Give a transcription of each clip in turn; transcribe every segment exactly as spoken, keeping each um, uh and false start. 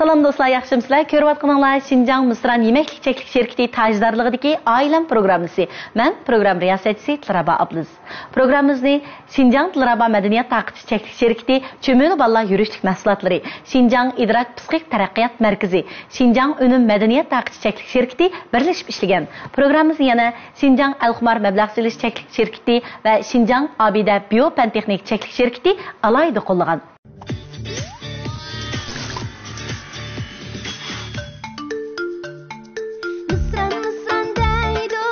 سالام دوستلار، ياخشىمۇسىلەر؟ كۆرۈۋاتقىنىڭلار شىنجاڭ مىسران يېمەكلىك چەكلىك شىركىتى تاجدارلىقىدىكى ئائىلەم پروگراممىسى. مەن پروگرامما رىياسەتچىسى تىلرابا ئابلىز. پروگراممىمىزنى شىنجاڭ تىلرابا مەدەنىيەت تارقىتىش چەكلىك شىركىتى، چۈمۈلە بالىلار يۈرۈشلۈك مەھسۇلاتلىرى، شىنجاڭ ئىدراك پسىخىك تەرەققىيات مەركىزى، شىنجاڭ ئۈنۈم مەدەنىيەت تارقىتىش چەكلىك شىركىتى بىرلىشىپ ئىشلىگەن. پروگراممىمىزنى يەنە شىنجاڭ ئەلخۇمار مەبلەغ سېلىش چەكلىك شىركىتى ۋە شىنجاڭ ئابىدە بىيو پەن تېخنىك چەكلىك شىركىتى ئالاھىدە قوللىغان. مىسران، مىسران دەيدۇ،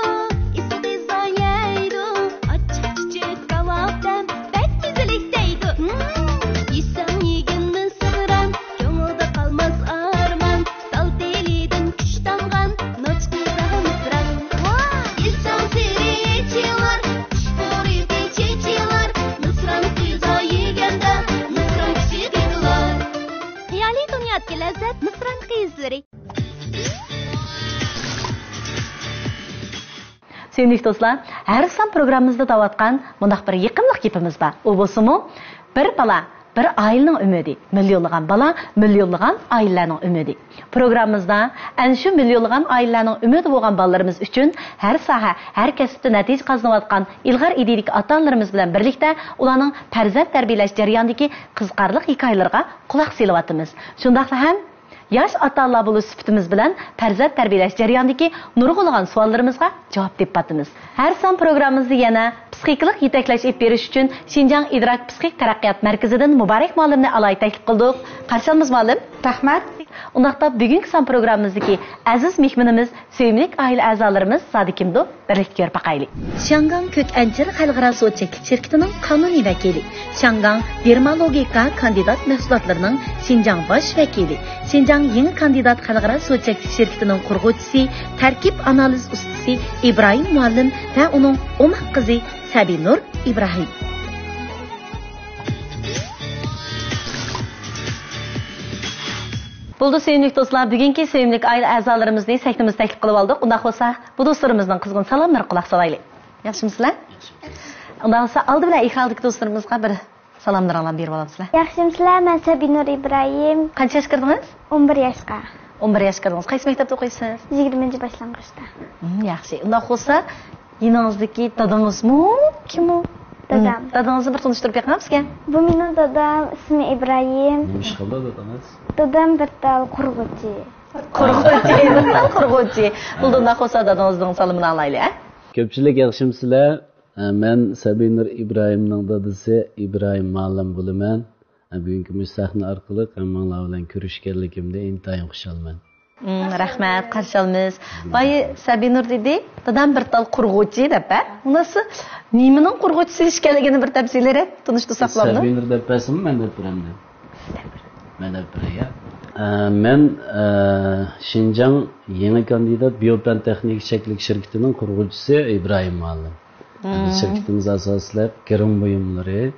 ئىسسىق غىزا يەيدۇ، ئاچچىق چۈچۈك كاۋاپ دەم بەك مەززىلىك دەيدۇ. ھىم، يېسەڭ يېگىن مىسران، كۆڭۈلدە قالماس ئارمان، تال تېلىدىن كۈچ تامغان، نوچقىدا مىسران. يېسەڭ سىرى ئېچىلار، خۇش پۇرىقى چېچىلار، مىسران غىزا يېگەندە، مىسران كۈچى قېتىلار. خىيالىي دۇنيادىكى لەززەت مىسران قىزلىرى. سۆيۈملۈك دوستلار، ھەر سان پروگراممىمىزدا دەۋاتقان مۇنداق بىر يېقىملىق گېپىمىز بار. ئۇ بولسىمۇ، بىر بالا، بىر ئائىلىنىڭ ئۈمىدى، مىليونلىغان بالا، مىليونلىغان ئائىلىلەرنىڭ ئۈمىدى. پروگراممىمىزدا ئەنە شۇ مىليونلىغان ئائىلىلەرنىڭ ئۈمىدى بولغان بالىلىرىمىز ئۈچۈن ھەر ساھە، ھەر كەسىپتە نەتىجە قازىنىۋاتقان ئىلغار ئىدىيىدىكى ئاتا-ئانىلىرىمىز بىلەن بىرلىكتە ئۇلارنىڭ پەرزەنت تەربىيەلەش جەريانىدىكى قىزىقارلىق ھېكايىلىرىغا قۇلاق سېلىۋاتىمىز. شۇنداقلا ھەم ياش ئاتا-ئانىلار بولۇش سۈپىتىمىز بىلەن پەرزەنت تەربىيەلەش جەريانىدىكى نۇرغۇنلىغان سوئاللىرىمىزغا جاۋاب تېپىۋاتىمىز. ھەر سان پروگراممىمىزدا يەنە پسىخىكىلىق يېتەكلەش ئېلىپ بېرىش ئۈچۈن شىنجاڭ ئىدراك پسىخىك تەرەققىيات مەركىزىدىن مۇبارەك مۇئەللىمنى ئالاھىدە تەكلىپ قىلدۇق. قارشى ئالىمىز مۇئەللىم. رەھمەت. ئۇنداقتا بۈگۈنكى سان پروگراممىمىزدىكى ئەزىز مېھمىنىمىز، سۆيۈملۈك ئائىلە ئەزالىرىمىز زادى كىمدۇ؟ بىرلىكتە كۆرۈپ باقايلى. شياڭگاڭ كۆك ئەنچىر خەلقئارا سودا چەكلىك شىركىتىنىڭ قانۇنىي ۋەكىلى، شياڭگاڭ دېرمالوگىكا كاندىدات مەھسۇلاتلىرىنىڭ شىنجاڭ باش ۋەكىلى، شىنجاڭ يېڭى كاندىدات خەلقئارا سودا چەكلىك شىركىتىنىڭ قۇرغۇچىسى، تەركىب ئانالىز ئۇستىسى ئىبراھىم مۇئەللىم ۋە ئۇنىڭ ئوماق قىزى سەبىنۇر ئىبراھىم. بولدى، سۆيۈملۈك دوستلار، بۈگۈنكى سۆيۈملۈك ئائىلە ئەزالىرىمىزنى سەھنىمىزگە تەكلىپ قىلىپ ئالدۇق. ئۇنداق بولسا، بۇ دوستلىرىمىزنىڭ قىزغىن سالاملىرىغا قۇلاق سالايلى. ياخشىمۇسىلەر؟ ئۇنداق بولسا، ئالدى بىلەن ئېكراندىكى دوستلىرىمىزغا بىر سالاملىرىڭلارنى بېرىپ ئالامسىلەر. ياخشىمۇسىلەر؟ مەن سەبىنۇر ئىبراھىم. قانچە ياشقا كىردىڭىز؟ ئون بىر ياشقا. ئون بىر ياشقا كىردىڭىز. قايسى مەكتەپتە ئوقۇيسىز؟ يىگىرمىنچى باشلانغۇچتا. ھىم، ياخشى. ئۇنداق بولسا، يېنىڭىزدىكى دادىڭىزمۇ؟ كىم ئۇ؟ دادام. ھىم، دادىڭىزنى بىر تونۇشتۇرۇپ بېقىڭ بىزگە. بۇ مېنىڭ دادام، ئىسمى ئىبراھىم. نېمە ئىش قىلىدۇ دادىڭىز؟ دادام بىر تال قۇرغۇچى. قۇرغۇچى، بىر تال قۇرغۇچى. بولدى، ئۇنداق بولسا دادىڭىزنىڭ سالىمىنى ئاڭلايلى، ھە؟ كۆپچىلىك ياخشىمۇسىلەر؟ مەن سەبىنۇر ئىبراھىمنىڭ دادىسى ئىبراھىم مۇئەللىم بولىمەن. بۈگۈنكى مۇشۇ سەھنە ئارقىلىق ھەممىڭلار بىلەن كۆرۈشكەنلىكىمدە ئىنتايىن خۇشالمەن. مم، رەھمەت، قارشى ئالىمىز. بايا سەبىنۇر دېدى، دادام بىر تال قۇرغۇچى دەپ، ھە؟ ئۇنىسى نېمىنىڭ قۇرغۇچىسى ئىكەنلىكىنى بىر تەپسىلىيرەك تونۇشتۇرساق بولامدۇ؟ سەبىنۇر دەپ بەرسىمۇ، مەن دەپ بېرەمدۇ؟ مەن دەپ بېرەي، يا. ئە، مەن، ئە، شىنجاڭ يېڭى كاندىدات بىيوپەن تېخنىكا چەكلىك شىركىتىنىڭ قۇرغۇچىسى ئىبراھىم مۇئەللىم. مم. بىز شىركىتىمىز ئاساسلىق گىرىم بۇيۇملىرى،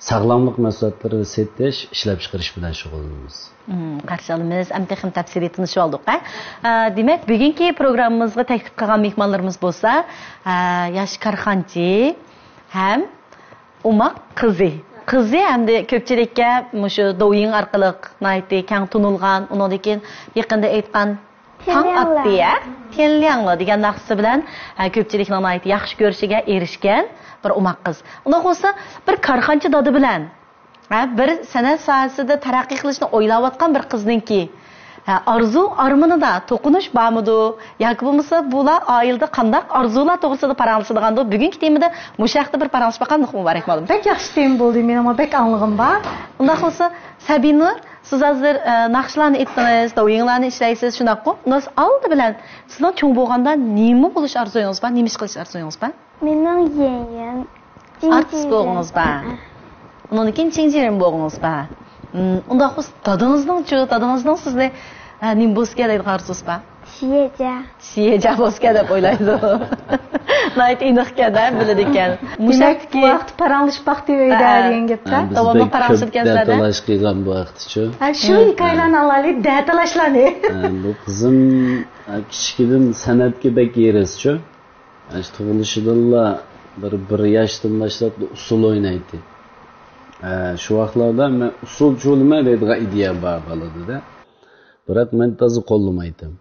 ساغلاملىق مەھسۇلاتلىرى سېتىش، ئىشلەپچىقىرىش بىلەن شۇغۇللىنىمىز. مم، قارشى ئالىمىز. ئەمدى تېخىمۇ تەپسىلىي تونۇشۇۋالدۇق، ھە؟ ئە، دېمەك، بۈگۈنكى پروگراممىمىزغا تەكلىپ قىلغان مېھمانلىرىمىز بولسا، ئە، ياش كارخانىچى ھەم ئوماق قىزى. قىزى ھەمدە كۆپچىلىككە مۇشۇ دوۋيىڭ ئارقىلىق ناھايىتى كەڭ تونۇلغان، ئۇنىڭدىن كېيىن يېقىندا ئېيتقان تاڭ ئاتتى، ھە؟ تيەنلياڭلا دېگەن ناخشىسى بىلەن، ھە، كۆپچىلىكنىڭ ناھايىتى ياخشى كۆرۈشىگە ئېرىشكەن بىر ئوماق قىز. ئۇنداق بولسا، بىر كارخانىچى دادا بىلەن، ھە، بىر سەنئەت ساھەسىدە تەرەققىي قىلىشنى ئويلاۋاتقان بىر قىزنىڭكى، ھە، ئارزۇ ئارمىنىدا توقۇنۇش بارمىدۇ؟ ياكى بولمىسا بۇلار ئائىلىدە قانداق ئارزۇلار توغرىسىدا پاراڭلىشىدىغاندۇ؟ بۈگۈنكى تېمىدا مۇشۇ ھەقتە بىر پاراڭلىشىپ باققانلىق مۇبارەك مۇئەللىم. بەك ياخشى تېما بولدى، مېنىڭمۇ بەك ئاڭلىغۇم بار. ئۇنداق بولسا، سەبىنۇر، سىز ھازىر، ئە، ناخشىلارنى ئېيتتىڭىز، دوۋيىڭلارنى ئىشلەيسىز، شۇنداققۇ؟ ئۇنداق ئالدى بىلەن سىزنىڭ چوڭ بولغاندا نېمە بولۇش ئارزۇيىڭىز بار؟ نېمە ئىش قىلىش ئارزۇيىڭىز بار؟ مېنىڭ يېڭيېن ئارتىس بولغۇڭىز بار. ئۇنىڭدىن كېيىن چىڭجىرىن بولغۇڭىز بار. مم، ئۇنداق بولسا دادىڭىزنىڭچۇ؟ دادىڭىزنىڭ سىزنى، ھە، نېمە بولسىكەن دەيدىغان ئارزۇسى بار؟ شىيەجا. شىيەجا بولسىكەن دەپ ئويلايدۇ. ناھايىتى ئېنىقكەن-دە، بىلىدىكەن. دېمەك، بۇ ۋاقىتتا پاراڭلىشىپ باقتى ئۆيدە دېگەن گەپتە. ھە، بىز داۋاملىق بەك پاراڭلىشىپ كەلسىلەردە. دەتالاش قىلغان بۇ ھەقتىچۇ. ھە، شۇ ھېكايىلەرنى ئاڭلايلى، دەتالاشلارنى. ھە، بۇ قىزىم، ھە، كىچىكىدىن سەنئەتكە بەك ھېرىسچۇ. ئاشۇ تۇغۇلۇشىدىنلا بىر، بىر ياشتىن باشلاپ ئۇسسۇل ئوينايتتى. ئە، شۇ ۋاقىتلاردا مەن ئۇسسۇلچى بولىمەن دەيدىغان ئىدىيە بار بالىدىدە. بىراق مەن تازا قوللىمايتتىم.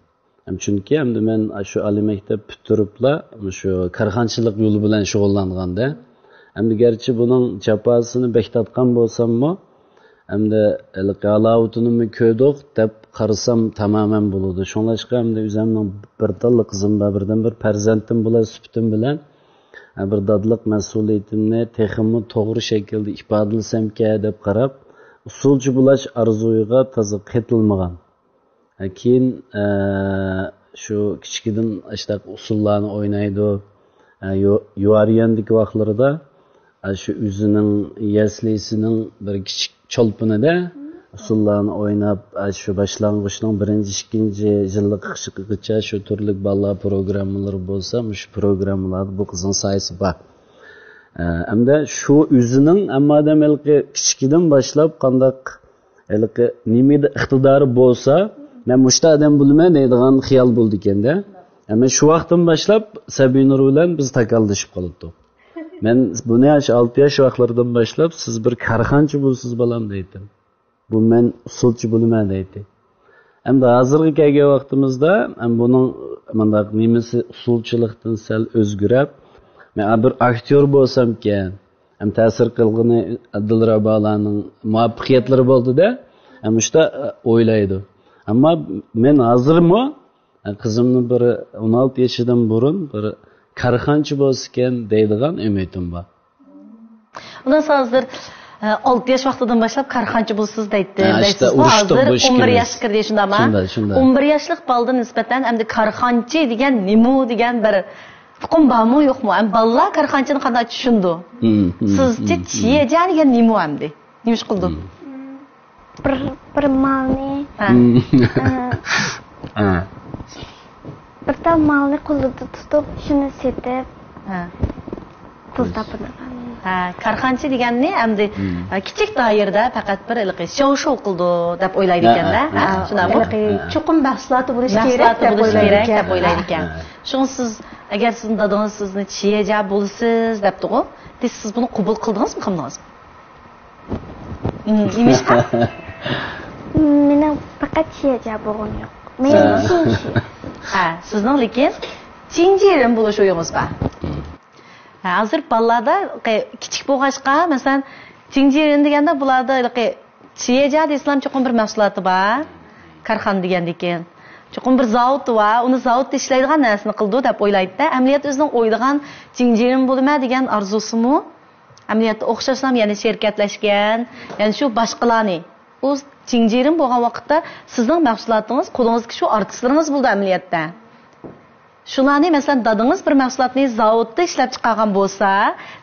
ھەم چۈنكى ئەمدى مەن شۇ ئالىي مەكتەپ پۈتتۈرۈپلا شۇ كارخانىچىلىق يولى بىلەن شۇغۇللانغاندا، ئەمدى گەرچە بۇنىڭ جاپاسىنى بەك تارتقان بولساممۇ، ئەمدى ھېلىقى ھالاۋىتىنىمۇ كۆردۇق دەپ قارىسام تامامەن بولىدۇ. شۇڭلاشقا ئەمدى ئۆزۈمنىڭ بىر تاللا قىزىم بار، بىردىنبىر پەرزەنتىم بولاش سۈپىتىم بىلەن، بىر دادىلىق مەسئۇلىيىتىمنى تېخىمۇ توغرا شەكىلدە ئىپادىلىسەمكە دەپ قاراپ، ئۇسسۇلچى بولاش ئارزۇيىغا تازا قېتىلمىغان. كېيىن، ئە، شۇ كىچىكىدىن ئاشتاق ئۇسسۇللارنى ئوينايدۇ. ئە، يۇ-، يۇۋارىيەندىكى ۋاقىتلىرىدا، ئە، شۇ ئۆزىنىڭ يەسلىسىنىڭ بىر كىچىك چولپىنىدا ئۇسسۇللارنى ئويناپ، ئە، شۇ باشلانغۇچنىڭ بىرىنچى، ئىككىنچى يىللىقىغىچە شۇ تۈرلۈك بالىلار پروگراممىلىرى بولسا، مۇشۇ پروگراممىلاردا بۇ قىزنىڭ سايىسى بار. ئە، ئەمدى شۇ ئۆزىنىڭ، ئەمما ئادەم ھېلىقى كىچىكىدىن باشلاپ قانداق ھېلىقى نېمىدە ئىقتىدارى بولسا، مەن مۇشۇنداق ئادەم بولىمەن دەيدىغان خىيال بولىدىكەن-دە. ئەمما شۇ ۋاقىتتىن باشلاپ سەبىنۇر بىلەن بىز تاكاللىشىپ قالاتتۇق. مەن بۇنى ئاشۇ ئالتە ياش ۋاقىتلىرىدىن باشلاپ، سىز بىر كارخانىچى بولىسىز، بالام، دەيتتىم. بۇ مەن ئۇسسۇلچى بولىمەن، دەيتتى. ئەمدى ھازىرغا كەلگەن ۋاقتىمىزدا، ئەم، بۇنىڭ مۇنداق نېمىسى ئۇسسۇلچىلىقتىن سەل ئۆزگىرەپ، مەن بىر ئاكتيور بولسامكەن، ئەم، تەسىر قىلغىنى دىلرەبالارنىڭ مۇۋەپپەقىيەتلىرى بولدى-دە، ئەم، مۇشتا ئويلايدۇ. ئەمما مەن ھازىرمۇ، قىزىمنى بىر ئون ئالتە يېشىدىن بۇرۇن بىر كارخانىچى بولسىكەن دەيدىغان ئۈمىدىم بار. ئۇنداق ھازىر، ئە، ئالتە ياش ۋاقتىدىن باشلاپ كارخانىچى بولىسىز دەيتتى، ھە، دەيسىزغۇ؟ ئىشتا ئۇرۇشتۇق، ھازىر بۇ ئىككىمىز. ئون بىر ياشقا كىردى، شۇنداقما؟ شۇنداق، شۇنداق. ئون بىر ياشلىق بالىدىن نىسبەتەن ئەمدى كارخانىچى دېگەن نېمە دېگەن بىر ئۇقۇم بارمۇ، يوقمۇ؟ ئەمدى بالىلار كارخانىچىنى قانداق چۈشىنىدۇ؟ مم، مم، سىزچە مم، مم. چىيەجيا دېگەن نېمە ئەمدى؟ نېمە ئىش قىلىدۇ؟ مم. بىر، بىر مالنى، ھە. مم. ئە، ھە. بىر تال مالنى قولىدا تۇتۇپ، شۇنى سېتىپ، ھە. پۇل تاپىدىغان. ھە، كارخانىچى دېگەننى ئەمدى، مم. ئە، كىچىك دائىرىدە پەقەت بىر ھېلىقى شاۋ-شۇۋ قىلىدۇ دەپ ئويلايدىكەن-دە. ھە، ھە، ھە. شۇنداقمۇ؟ ھېلىقى چوقۇم مەھسۇلاتى بولۇشى كېرەك دەپ ئويلايدىكەن. ھە، ھە. شۇڭا سىز، ئەگەر سىزنىڭ دادىڭىز سىزنى چىيەجيا بولىسىز دەپتىغۇ، دېسە، سىز بۇنى قوبۇل قىلدىڭىزمۇ، قىلمىدىڭىزمۇ؟ مم، نېمىشقا؟ مېنىڭ پەقەت چىيەجيا بولغۇم يوق. مېنىڭ ھە. چىنشى. ھە، سىزنىڭ لېكىن چىڭجىرىن بولۇش ئويىڭىز بار. ھە، ھازىر بالىلاردا قى-، كىچىك بولغاچقا، مەسىلەن، چىڭجىرىن دېگەندە بۇلاردا ھېلىقى چىيەجيا دېسىلام چوقۇم بىر مەھسۇلاتى بار. كارخانا دېگەندىكىن. چوقۇم بىر زاۋۇتى بار. ئۇنى زاۋۇتتا ئىشلەيدىغان نەرسىنى قىلىدۇ دەپ ئويلايدىدە. ئەمەلىيەتتە ئۆزىنىڭ ئويلىغان چىڭجىرىن بولىمەن دېگەن ئارزۇسىمۇ ئەمەلىيەتتە ئوخشاشلا يەنە شىركەتلەشكەن، يەنە شۇ باشقىلارنى. ئۇ چىڭجىرىن بولغان ۋاقىتتا سىزنىڭ مەھسۇلاتىڭىز، قولىڭىزدىكى شۇ ئارتىسلىرىڭىز بولىدۇ ئەمەلىيەتتە. شۇلارنى، مەسىلەن، دادىڭىز بىر مەھسۇلاتنى زاۋۇتتا ئىشلەپ چىقارغان بولسا،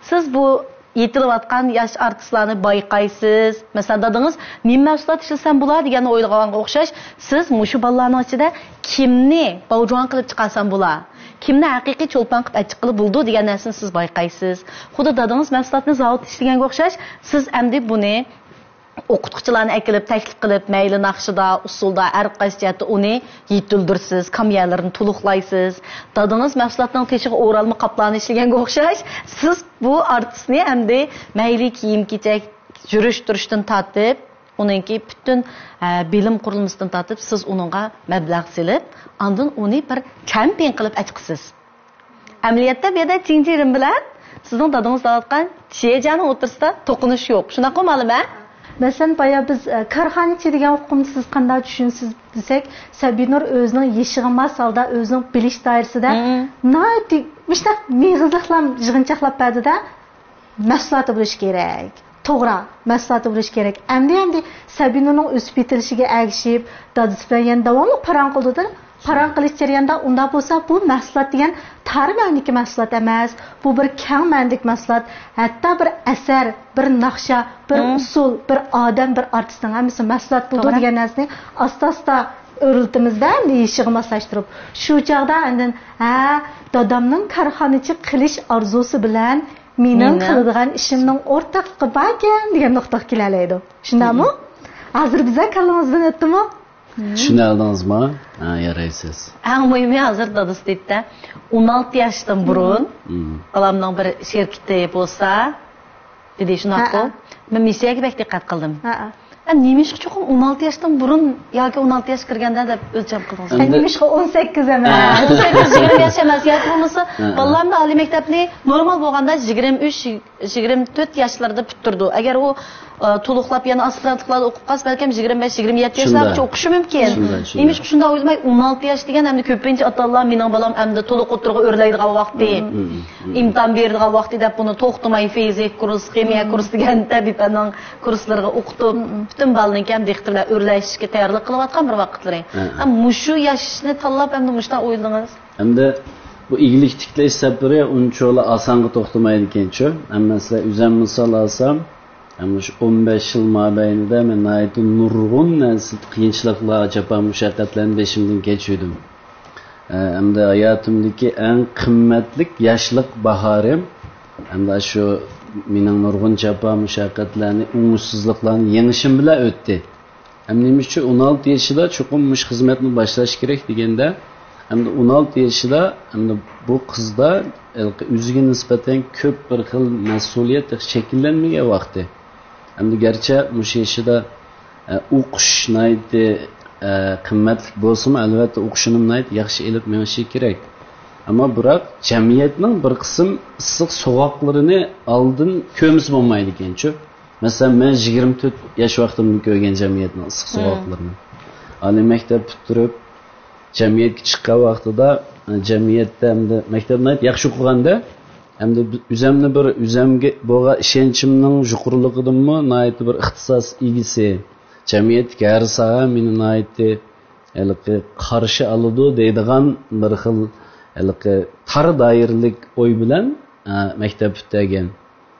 سىز بۇ يېتىلىۋاتقان ياش ئارتىسلارنى بايقايسىز. مەسىلەن، دادىڭىز نېمە مەھسۇلات ئىشلىسەم بولا دېگەننى ئويلىغانغا ئوخشاش، سىز مۇشۇ بالىلارنىڭ ئىچىدە كىمنى باۋجۇان قىلىپ چىقارسام بولا، كىمنى ھەقىقىي چولپان قىلىپ ئەچىققىلى بولىدۇ دېگەن نەرسىنى سىز بايقايسىز. خۇددى دادىڭىز مەھسۇلاتنى زاۋۇتتا ئىشلىگەنگە ئوخشاش، سىز ئەمدى بۇنى ئوقۇتقۇچىلارنى ئەكېلىپ تەكلىپ قىلىپ، مەيلى ناخشىدا، ئۇسسۇلدا، ھەر قايسى جەھەتتە ئۇنى يېتىلدۈرىسىز، كاميەلىرىنى تولۇقلايسىز. دادىڭىز مەھسۇلاتنىڭ تېشىغا ئورالما قاپلارنى ئىشلىگەنگە ئوخشاش، سىز بۇ ئارتىسنى ئەمدى مەيلى كىيىم-كېچەك، يۈرۈش-تۇرۇشتىن تارتىپ، ئۇنىڭكى پۈتۈن، ئە، بىلىم قۇرۇلمىسىدىن تارتىپ، سىز ئۇنىڭغا مەبلەغ سېلىپ، ئاندىن ئۇنى بىر كەمپىڭ قىلىپ ئەچىقىسىز. ئەمەلىيەتتە بۇ يەردە چىڭجىرىن بىلەن سىزنىڭ دادىڭىز دەۋاتقان چىيەجيانىڭ ئوتتۇرىسىدا توقۇنۇش يوق. شۇنداققۇ، مۇئەللىمە؟ مەسىلەن، بايا بىز، ئە، كارخانىچى دېگەن ئۇقۇمنى سىز قانداق چۈشىنىسىز دېسەك، سەبىنۇر ئۆزىنىڭ يېشىغا ماس ھالدا، ئۆزىنىڭ بىلىش دائىرىسىدە مم. ناھايىتى مۇشۇنداق مېغىزلىقلا يىغىنچاقلاپ بەردى-دە. مەھسۇلاتى بولۇشى كېرەك. توغرا، مەھسۇلاتى بولۇشى كېرەك. ئەمدى، ئەمدى سەبىنۇرنىڭ ئۆسۈپ يېتىلىشىگە ئەگىشىپ، دادىسى بىلەن يەنە داۋاملىق پاراڭ قىلىدۇ. پاراڭ قىلىش جەريانىدا ئۇنداق بولسا، بۇ مەھسۇلات دېگەن تار مەنىدىكى مەھسۇلات ئەمەس. بۇ بىر كەڭ مەنىدىكى مەھسۇلات. ھەتتا بىر ئەسەر، بىر ناخشا، بىر مم. ئۇسسۇل، بىر ئادەم، بىر ئارتىسنىڭ ھەممىسى مەھسۇلات بولىدۇ توغرا. دېگەن نەرسىنى ئاستا-ئاستا ئۆرلىتىمىز-دە، ئەمدى يېشىغا ماسلاشتۇرۇپ. شۇ چاغدا ئاندىن، ھە، دادامنىڭ كارخانىچى قىلىش ئارزۇسى بىلەن مېنىڭ مېنىڭ قىلىدىغان ئىشىمنىڭ ئورتاقلىقى باركەن دېگەن نۇقتىغا كېلەلەيدۇ. شۇنداقمۇ؟ مم. ھازىر بىزە كاللىڭىزدىن ئۆتتىمۇ؟ مم. چۈشىنەلدىڭىزمۇ؟ ھە، يارايسىز. ئەڭ مۇھىمى ھازىر دادىسى دېدى-دە، ئون ئالتە ياشتىن بۇرۇن مم. بالامنىڭ بىر شىركىتى بولسا، دېدى، شۇنداققۇ؟ ھەئە. مەن مىسسىيەگە بەك دىققەت قىلدىم. ھەئە. نېمىشقا چوقۇم ئون ئالتە ياشتىن بۇرۇن ياكى ئون ئالتە ياشقا كىرگەندە دەپ ئۆلچەم قىلدىڭىز؟ ئەمدى نېمىشقا ئون سەككىز ئەمەس؟ ھە. ئون سەككىز، يىگىرمە ياش ئەمەس ياكى بولمىسا، ھە، ھە، بالىلارنى ئالىي مەكتەپنى نورمال بولغاندا يىگىرمە ئۈچ، يىگىرمە تۆت ياشلىرىدا پۈتتۈرىدۇ. ئەگەر ئۇ، ئە، تولۇقلاپ يەنە ئاسترالىيەلىكلاردا ئوقۇپ قالسا، بەلكىم يىگىرمە بەش، يىگىرمە يەتتە ياشلارغىچە ئوقۇشى مۇمكىن. شۇنداق، شۇنداق. نېمىشقا شۇنداق ئويلىماي، ئون ئالتە ياش دېگەن ئەمدى كۆپىنچە ئاتا-ئانىلار مېنىڭ بالام ئەمدى تولۇق ئوتتۇرىغا ئۆرلەيدىغان ۋاقتى، مم، مم، مم، ئىمتىھان بېرىدىغان ۋاقتى دەپ بۇنى توختىماي فىزىك كۇرس، خىمىيە، مم، كۇرس دېگەن تەبىئەتنىڭ كۇرسلىرىغا ئوقۇتۇپ، مم، پۈتۈن بالىنىڭكى ھەم دىققىتى بىلەن ئۆرلەشكە تەييارلىق قىلىۋاتقان بىر ۋاقىتلىرى. ھە، ھە. ھەم مۇشۇ ياشنى تاللاپ ئەمدى مۇشۇنداق ئويلىدىڭىز؟ ئەمدى بۇ ئىگىلىك تىكلەش سەپىرى ئۇنچىۋالا ئاسانغا توختىمايدىكەنچۇ. ئەمما سىلەر ئۆزۈم مىسال ئالسام، ئەمما شۇ ئون بەش يىل مابەينىدە مەن ناھايىتى نۇرغۇن نەرسە، قىيىنچىلىقلار، جاپا مۇشەققەتلەرنى بېشىمدىن كەچۈردۈم. ئە، ئەمدى ھاياتىمدىكى ئەڭ قىممەتلىك ياشلىق باھارىم، ئەمدى شۇ مېنىڭ نۇرغۇن جاپا مۇشەققەتلەرنى، ئوڭۇشسىزلىقلارنى يېڭىشىم بىلەن ئۆتتى. ئەمدى نېمە ئۈچۈن ئون ئالتە يېشىدا چوقۇم مۇشۇ خىزمەتنى باشلاش كېرەك دېگەندە، ئەمدى ئون ئالتە يېشىدا، ئەمدى بۇ قىزدا ھېلىقى ئۆزىگە نىسبەتەن كۆپ بىر خىل مەسئۇلىيەت تېخى شەكىللەنمىگەن ۋاقتى. ئەمدى گەرچە مۇشۇ يېشىدا، ئە، ئوقۇش ناھايىتى، ئە، قىممەتلىك بولسىمۇ، ئەلۋەتتە ئوقۇشىنىمۇ ناھايىتى ياخشى ئېلىپ مېڭىشى كېرەك. ئەمما بىراق جەمئىيەتنىڭ بىر قىسىم ئىسسىق سوغۇقلىرىنى ئالدىن كۆرمىسە بولمايدىكەنچۇ. مەسىلەن، مەن يىگىرمە تۆت ياش ۋاقتىمدا كۆرگەن جەمئىيەتنىڭ ئىسسىق سوغۇقلىرىنى. ئالىي مەكتەپ پۈتتۈرۈپ، جەمئىيەتكە چىققان ۋاقتىدا، جەمئىيەتتە ئەمدى مەكتەپنى ناھايىتى ياخشى ئوقۇغاندا، ئەمدى ئۆزۈمنى بىر، ئۆزۈمگە بولغان ئىشەنچىمنىڭ يۇقىرىلىقىدىنمۇ ناھايىتى بىر ئىختىساس ئىگىسى، جەمئىيەتتىكى ھەر ساھە مېنى ناھايىتى ھېلىقى قارشى ئالىدۇ دەيدىغان بىر خىل ھېلىقى تار دائىرىلىك ئوي بىلەن، ئە، مەكتەپ پۈتتۈرگەن.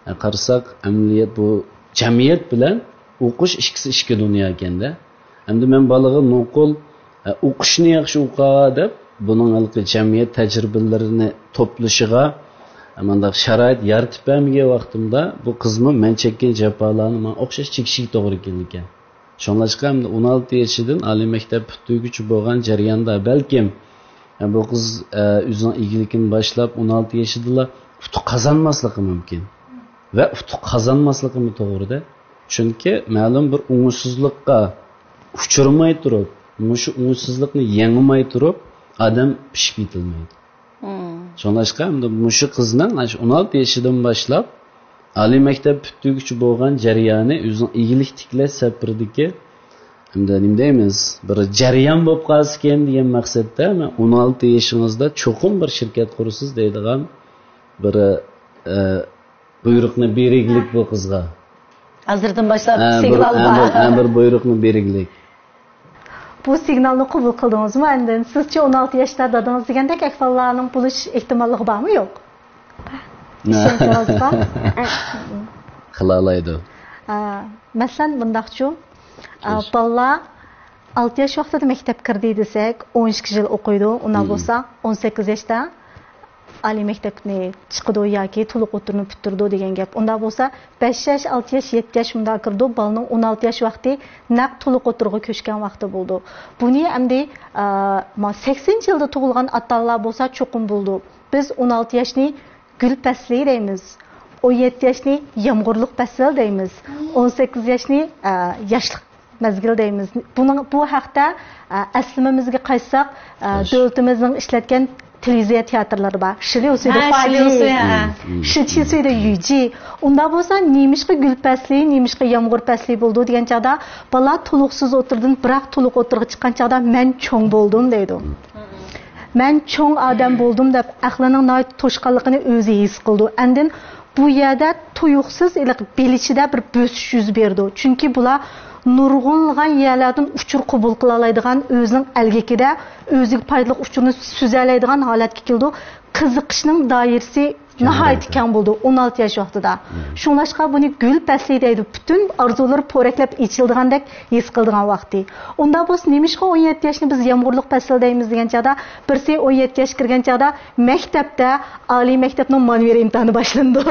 ئە، قارىساق، ئەمەلىيەت بۇ جەمئىيەت بىلەن ئوقۇش ئىككىسى ئىككى دۇنيا ئىكەندە. ئەمدى مەن بالىغا نوقۇل، ئە، ئوقۇشنى ياخشى ئوقۇ دەپ، بۇنىڭ ھېلىقى جەمئىيەت تەجرىبىلىرىنى توپلىشىغا، ئە، مۇنداق شارائىت يارىتىپ بەرمىگەن ۋاقتىمدا، بۇ قىزمۇ مەن چەككەن جاپالارنى ماڭا ئوخشاش چېكىشىگە توغرا كېلىدىكەن. شۇڭلاشقا ئەمدى ئون ئالتە يېشىدىن ئالىي مەكتەپ پۈتتۈرگۈچى بولغان جەرياندا بەلكىم، ئە، بۇ قىز، ئە، ئۆزىنىڭ ئىگىلىكىنى باشلاپ ئون ئالتە يېشىدىلا ئۇتۇق قازانماسلىقى مۇمكىن. ۋە ئۇتۇق قازانماسلىقىمۇ توغرىدە. چۈنكى مەلۇم بىر ئوڭۇشسىزلىققا ئۇچرىماي تۇرۇپ، مۇشۇ ئوڭۇشسىزلىقنى يەڭمەي تۇرۇپ، ئادەم پىشىپ يېتىلمەيدۇ. مم. شۇڭلاشقا ئەمدى مۇشۇ قىزنىڭ ئاشۇ ئون ئالتە يېشىدىن باشلاپ ئالىي مەكتەپ پۈتتۈرگۈچى بولغان جەريانى ئۆزىنىڭ ئىگىلىك تىكلەش سەپىرىدىكى، ئەمدى نېمە دەيمىز، بىر جەريان بولۇپ قالسىكەن دېگەن مەقسەتتە، مەن ئون ئالتە يېشىڭىزدا چوقۇم بىر شىركەت قۇرىسىز دەيدىغان بىر، ئە، بۇيرۇقنى بېرىگلىك بۇ قىزغا. ھازىردىن باشلاپ ھە، بىر، سىگنال ھە، بىر، بار. ھە، بىر بۇيرۇقنى بېرىگلىك. بۇ سىگنالنى قوبۇل قىلدىڭىزمۇ؟ ئەندىن سىزچە ئون ئالتە ياشتا دادىڭىز دېگەندەك ئەھۋاللارنىڭ بولۇش ئېھتىماللىقى بارمۇ، يوق؟ ئىشەنچىڭىز بار؟ قىلالايدۇ. ئا، مەسىلەن، مۇنداقچۇ، ئا، بالىلار ئالتە ياش ۋاقتىدا مەكتەپ كىردى دېسەك، ئون ئىككى يىل ئوقۇيدۇ. ئۇنداق بولسا، ئون سەككىز ياشتا ئالىي مەكتەپنى چىقىدۇ ياكى تولۇق ئوتتۇرىنى پۈتتۈرىدۇ دېگەن گەپ. ئۇنداق بولسا، بەش ياش، ئالتە ياش، يەتتە ياش مۇنداق كىرىدۇ. بالىنىڭ ئون ئالتە ياش ۋاقتى نەق تولۇق ئوتتۇرىغا كۆچكەن ۋاقتى بولىدۇ. بۇنى ئەمدى، ئە، ما، سەكسىنىنچى يىلدا تۇغۇلغان ئاتا-ئانىلار بولسا چوقۇم بولىدۇ. بىز ئون ئالتە ياشنى گۈل پەسلى دەيمىز. ئون يەتتە ياشنى يامغۇرلۇق پەسىل دەيمىز. ئون سەككىز ياشنى، ئە، ياشلىق مەزگىل دەيمىز. بۇنىڭ، بۇ ھەقتە، ئە، ئەسلىمىمىزگە قايتساق، ئە، دۆلىتىمىزنىڭ ئىشلەتكەن تېلېۋىزىيە تىياتىرلىرى بار. شىليۇسۇيدا فاجى، شىليۇسۇي، ھە. شىچىسۇيدا يۈجى. ئۇنداق بولسا، نېمىشقا گۈل پەسلى، نېمىشقا يامغۇر پەسلى بولىدۇ دېگەن چاغدا، بالا تولۇقسىز ئوتتۇرىدىن بىراق تولۇق ئوتتۇرىغا چىققان چاغدا، مەن چوڭ بولدۇم دەيدۇ. مەن چوڭ ئادەم بولدۇم دەپ ئەقلىنىڭ ناھايىتى توشقانلىقىنى ئۆزى ھېس قىلىدۇ. ئاندىن بۇ يەردە تۇيۇقسىز ھېلىقى بېلىچىدە بىر بۆسۈش يۈز بېرىدۇ. چۈنكى بۇلار نۇرغۇنلىغان يەرلەردىن ئۇچۇر قوبۇل قىلالايدىغان، ئۆزىنىڭ ئەلگىكىدە ئۆزىگە پايدىلىق ئۇچۇرنى سۈزەلەيدىغان ھالەتكە كېلىدۇ. قىزىقىشنىڭ دائىرىسى ناھايىتى كەڭ بولىدۇ، ئون ئالتە ياش ۋاقتىدا. شۇڭلاشقا بۇنى گۈل پەسلى دەيدۇ. پۈتۈن ئارزۇلىرى پورەكلەپ ئېچىلىدىغاندەك ھېس قىلىدىغان ۋاقتى. ئۇنداق بولسا، نېمىشقا ئون يەتتە ياشنى بىز يامغۇرلۇق پەسىل دەيمىز دېگەن چاغدا، بىرسى ئون يەتتە ياشقا كىرگەن چاغدا مەكتەپتە، ئالىي مەكتەپنىڭ مانېۋىر ئىمتىھانى باشلىنىدۇ.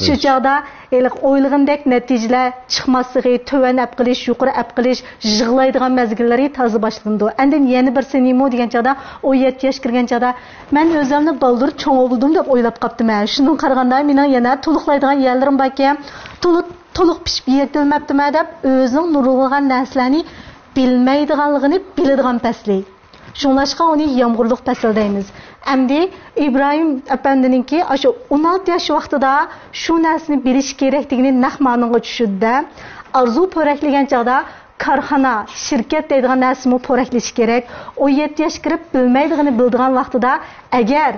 شۇ چاغدا ھېلىقى ئويلىغىنىدەك نەتىجىلەر چىقماسلىقى، تۆۋەن ئەپ قېلىش، يۇقىرى ئەپ قېلىش، يىغلايدىغان مەزگىللىرى تازا باشلىنىدۇ. ئاندىن يەنە بىرسى نېمە دېگەن چاغدا، ئون يەتتە ياشقا كىرگەن چاغدا، مەن ئۆزۈمنى بالدۇر چوڭ بولدۇم دەپ ئويلاپ قاپتىمەن. شۇنىڭغا قارىغاندا، مېنىڭ يەنە تولۇقلايدىغان يەرلىرىم باركەن. تولۇق تولۇق پىشىپ يېتىلمەپتىمەن دەپ ئۆزىنىڭ نۇرغۇنلىغان نەرسىلەرنى بىلمەيدىغانلىقىنى بىلىدىغان پەسلى. شۇڭلاشقا ئۇنى يامغۇرلۇق پەسىل دەيمىز. ئەمدى ئىبراھىم ئەپەندىنىڭكى ئاشۇ ئون ئالتە ياش ۋاقتىدا شۇ نەرسىنى بىلىش كېرەكلىكىنى نەق مەنىدە چۈشىدىدە، ئارزۇ پورەكلىگەن چاغدا كارخانا، شىركەت دەيدىغان نەرسىمۇ پورەكلىشى كېرەك. ئون يەتتە ياشقا كىرىپ بىلمەيدىغىنى بىلىدىغان ۋاقتىدا ئەگەر